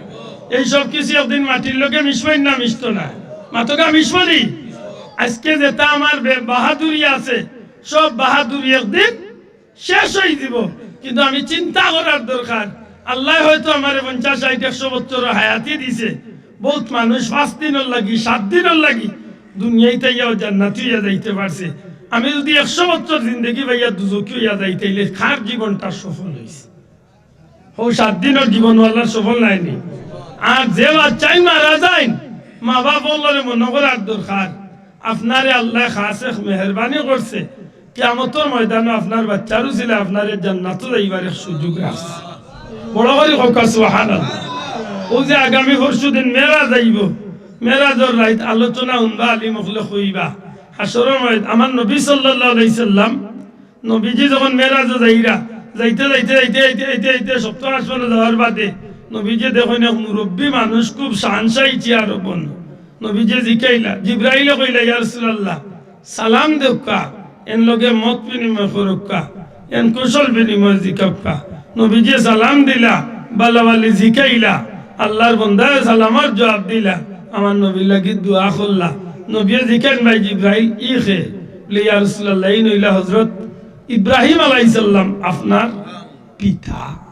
এই সব কিছু একদিন মাটির লগে মিশবো না মিশতো নায়? মাতউক্কা, মিশবোনি? আইজকে যেটা আমার বে-, বাহাদুরি আছে, সব বাহাদুরি একদিন শেষ অইযিবো। কিন্তু আমি চিন্তা করার দরকার, আল্লায় হয়তো আমারে পঞ্চাশ, ষাইট, একশো বছরর হায়াতি দিছে। বউত মানুষ পাঁচ দিনর লাগি, সাত দিনর লাগি দুনিয়াইত আইয়াও জান্নাতি অইয়া যাইতে পারছে। আমি যুদি একশো বছর জিন্দেগি পাইয়া দুজখি অইয়া যাই, তাইলে কার জীবনটা সফল অইছে? অউ সাত দিনর জীবন আল্লার সফল নায়নি? আর যে বাচ্চাইন মারা যাইন, মা-বাপ অকলরে মনো করার দরকার, আপনারে আল্লায় খাছ এক মেহেরবানি করছে, কিয়ামতর ময়দানো আপনার বাচ্চার উছিলায় আপনারে জান্নাতো যাইবার এক সুযোগ রাখছে। বড় করি কউক্কা সুবহানাল্লাহ। অউ যে আগামী পরশু দিন মেরাজ আইবো, মেরাজর রাইত আলোচনা হুনবা, আলিম অকলে কইবা। হাশরর ময়দান, আমার নবী সাল্লাল্লাহু আলাইহি সাল্লাম, নবীজি যখন মেরাজো যাইরা, যাইতে যাইতে যাইতে যাইতে যাইতে যাইতে সপ্তম আসমানো যাওয়ার বাদে নবীজি দেখইন এক মুরব্বি মানুষ, খুব শানশাহী চেয়ারো বওয়া। নবীজিয়ে জিকাইলা, জিব্রাইলে কইলা, "ইয়া রাসূলুল্লাহ, সালাম দেউক্কা, এন লগে মত বিনিময় করউক্কা, এন কুশল বিনিময় জিকাউক্কা।" নবীজিয়ে সালাম দিলা, বালাবালি জিকাইলা, আল্লার বন্দায় সালামর জুয়াব দিলা, আমার নবীর লাগি দোয়া করলা। নবীয়ে জিকাইন, "ভাই জিব্রাইল, ই কে?" বলে, "ইয়া রাসূলুল্লাহ, ইন অইলা হযরত ইব্রাহিম আলাইহিস সালাম, আপনার পিতা।"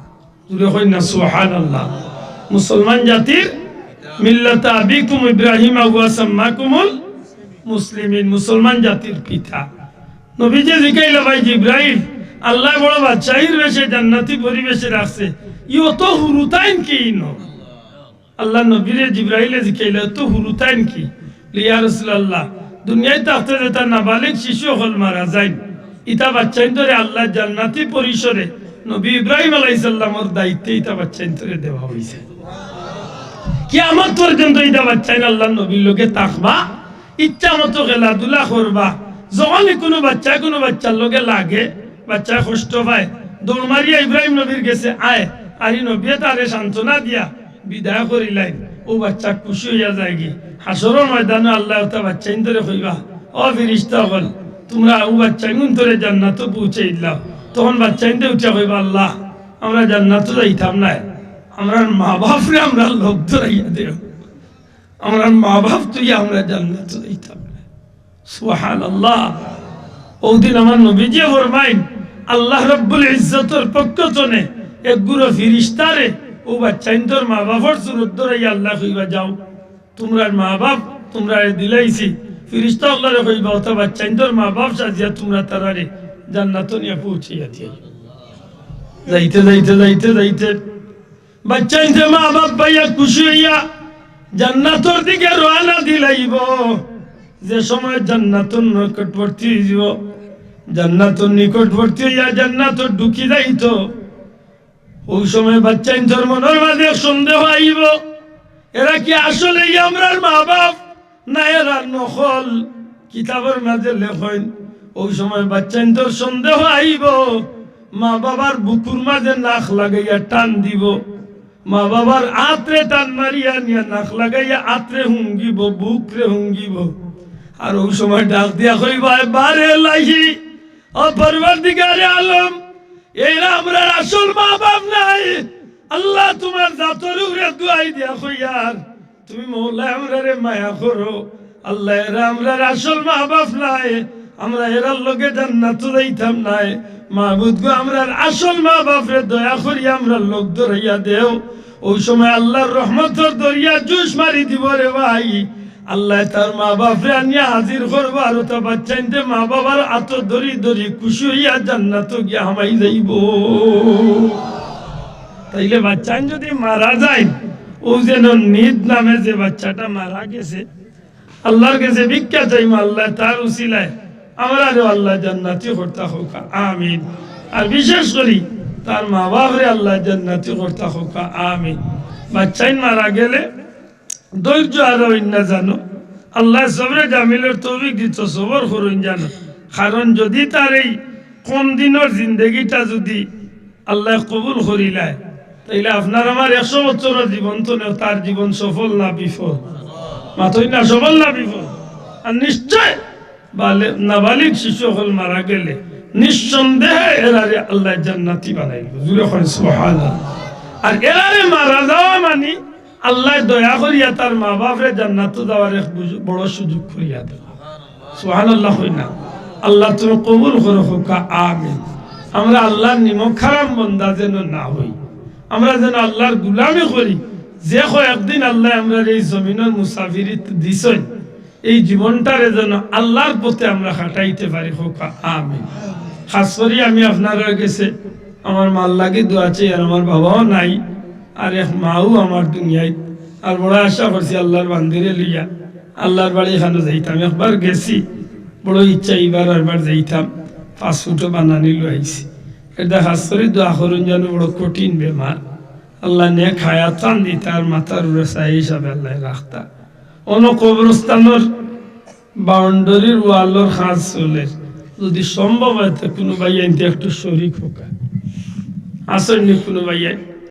জুরে কইন না, সুবহানাল্লাহ। মুসলমান জাতির মিল্লাতা আবিকুম ইব্রাহিম ওয়া সাম্মাকুমুল মুসলিমিন, মুসলমান জাতির পিতা। নবীজিয়ে জিকাইলা, "ভাই জিব্রাইল, আল্লায় বড় বাদশাহীর বেশে জান্নাতি পরিবেশে রাখছে, ই অত হুরুতাইন কি ইনো?" আল্লার নবীরে জিব্রাইলে জিকাইলা, "অত হুরুতাইন কি?" বলে, "ইয়া রাসূলুল্লাহ, দুনিয়াইত থাকতে যেতা নাবালিগ শিশু অকল মারা যাইন, ইতা বাচ্চাইন্তরে আল্লায় জান্নাতি পরিসরে নবী ইব্রাহিম আলাইহিস সালামর দায়িত্বে ইতা বাচ্চাইন্তরে দেওয়া অইছে। কিয়ামত পর্যন্ত ইতা বাচ্চাইন আল্লার নবীর লগে থাকবা, ইচ্ছা মতো খেলাধুলা করবা। যখনই কুনু বাচ্চায় কুনু বাচ্চার লগে লাগে, বাচ্চায় কষ্ট পায়, দৌড় মারিয়া ইব্রাহিম নবীর গেছে আয়, আর ই নবীয়ে তারে সান্ত্বনা দিয়া বিদায় করিলাইন। অউ বাচ্চা খুশি অইয়া যায়গি। হাশরর ময়দানো আল্লায় অতা বাচ্চাইন্তরে কইবা, 'ও ফিরিস্তা অকল, তুমরা অউ বাচ্চাইন্তরে জান্নাতো পৌঁছাই দিলাও।' তখন বাচ্চাইন্তে উঠিয়া কইবা, "আল্লাহ, আমরা জান্নাতো যাইতাম নায়, আমরার মা বাফরে আমরার লগ ধরাইয়া দেও, আমরার মা বাফ থইয়া আমরা জান্নাতো যাইতাম নায়।" সুবহানাল্লাহ। অউ দিন আমার নবীজিয়ে ফরমাইন, আল্লাহ রব্বুল ইজ্জতর পক্ষ তনে এক গুরু ফিরিস্তারে অউ বাচ্চাইন্তর মা বাফর সুরত ধরাইয়া আল্লায় কইবা, "যাও, তুমরার মা বাফ তুমরারে দিলাইছি।" ফিরিস্তা অকলরে কইবা, "অতা বাচ্চাইন্তর মা বাফ সাজিয়া তুমরা তারারে জান্নাতো নিয়া পৌঁছাইয়া দিও।" যাইতে, যাইতে, যাইতে, যাইতে বাচ্চাইন্তে মা বাফ পাইয়া খুশি অইয়া জান্নাতর দিকে রওয়ানা দিলাইবো। যে সময় জান্নাতর নিকটবর্তী অইযিবো, জান্নাতর নিকটবর্তী অইয়া জান্নাতো ঢুকি যাইতো, অউ সময় বাচ্চাইন্তর মনর মাঝে সন্দেহ আইবো, এরা কি আসলেই আমরার মা বাফ না এরা নকল? কিতাবর মাঝে লেখইন, অউ সময় বাচ্চাইন্তর সন্দেহ আইবো, মা বাবার বুকুর মাঝে নাক লাগাইয়া টান দিবো, মা বাবার আতরে টান মারিয়া নিয়া নাক লাগাইয়া আতরে হুঙ্গিবো, বুকরে হুঙ্গিবো। আর অউ সময় ডাক দিয়া কইবা, "বারে এলাহি, ও পরওয়ারদিগারে আলম, এরা আমরার আসল মা বাফ নায়। আল্লাহ, তুমার জাতর উপরে দুয়াই দিয়া কইয়ার, তুমি মওলায় আমরারে মায়া করো। আল্লাহ, এরা আমরার আসল মা বাফ নায়, আমরা এরার লগে জান্নাতো যাইতাম নায়। মাবুদ গো, আমরার আসল মা বাফরে দয়া করি আমরার লগ ধরাইয়া দেও।" অউ সময় আল্লাহর রহমতর দরিয়া জোশ মারি দিবো রে ভাই। আল্লায় তার মা বাফরে আনিয়া হাজির করবো, আর অতা বাচ্চাইন্তে মা বাবার আতো ধরি ধরি খুশি অইয়া জান্নাতো গিয়া হামাই যাইবো। তাইলে বাচ্চাইন যুদি মারা যাইন, অউ যেন নিদ নামে যে বাচ্চাটা মারা গেছে, আল্লাহর গেছে ভিক্ষা চাইমু, আল্লায় তার উসিলায় আমরারেও আল্লায় জান্নাতি করতা কউক্কা, আমিন। আর বিশেষ করি তার মা বাফরে আল্লায় জান্নাতি করতা কউক্কা, আমিন। বাচ্চাইন মারা গেলে ধৈর্য আরো অইন্না জানো। আল্লায় সবরে জামিলর তৌফিক দিতো, সবর করইন জানো। কারণ যুদি তার এই কম দিনর জিন্দেগিটা যুদি আল্লায় কবুল করিলায়, তাইলে আপনার আমার একশো বছরর জীবন তনেও তার জীবন সফল না বিফল? মাতইন না, সফল না বিফল? আর নিশ্চয় বালে-, নাবালিগ শিশু অকল মারা গেলে নিঃসন্দেহে এরারে আল্লায় জান্নাতি বানাইবো। জুরে কইন সুবহানাল্লাহ। আর এরারে মারা যাওয়া মানি আল্লায় দয়া করিয়া তার মা বাফরে জান্নাতো যাওয়ার এক বুজু-, বড় সুযোগ করিয়া দেন। সুবহানাল্লাহ কইন না। আল্লাহ তুমি কবুল করো কউক্কা, আমিন। আমরা আল্লাহর নিমক হারাম বন্দা যেন না হই, আমরা যেন আল্লাহর গুলামি করি। যে কয়েকদিন আল্লায় আমরারে এই জমিনর মুসাফিরিত দিছইন, এই জীবনটারে যেন আল্লাহর পথে আমরা খাটাইতে পারি কউক্কা, আমিন। খাছ করি আমি আপনারার গেছে আমার মার লাগি দোয়া চাই, আর আমার বাবাও নাই, আর এক মাও আমার দুনিয়াত। আর বড় আশা করছি আল্লাহর বান্দিরে লইয়া আল্লাহর বাড়ি খানো যাইতাম। একবার গেছি, বড় ইচ্ছা ইবার আরবার যাইতাম, পাসপোর্টও বানানি লইয়া আইছি। এটা খাছ করি দোয়া করইন জানো, বড় কঠিন বেমার। আল্লায় নেক হায়াত খান দিতা, আর মাথার উপরে ছায়া হিসাবে আল্লায় রাখতা। অনো কবরস্থানর বাউন্ডারির ওয়ালর কাজ চলের, যুদি সম্ভব অয় তে কুনু ভাইয়াইন্তে একটু শরিক অউক্কা। আছইন নি কুনু ভাইয়াইন?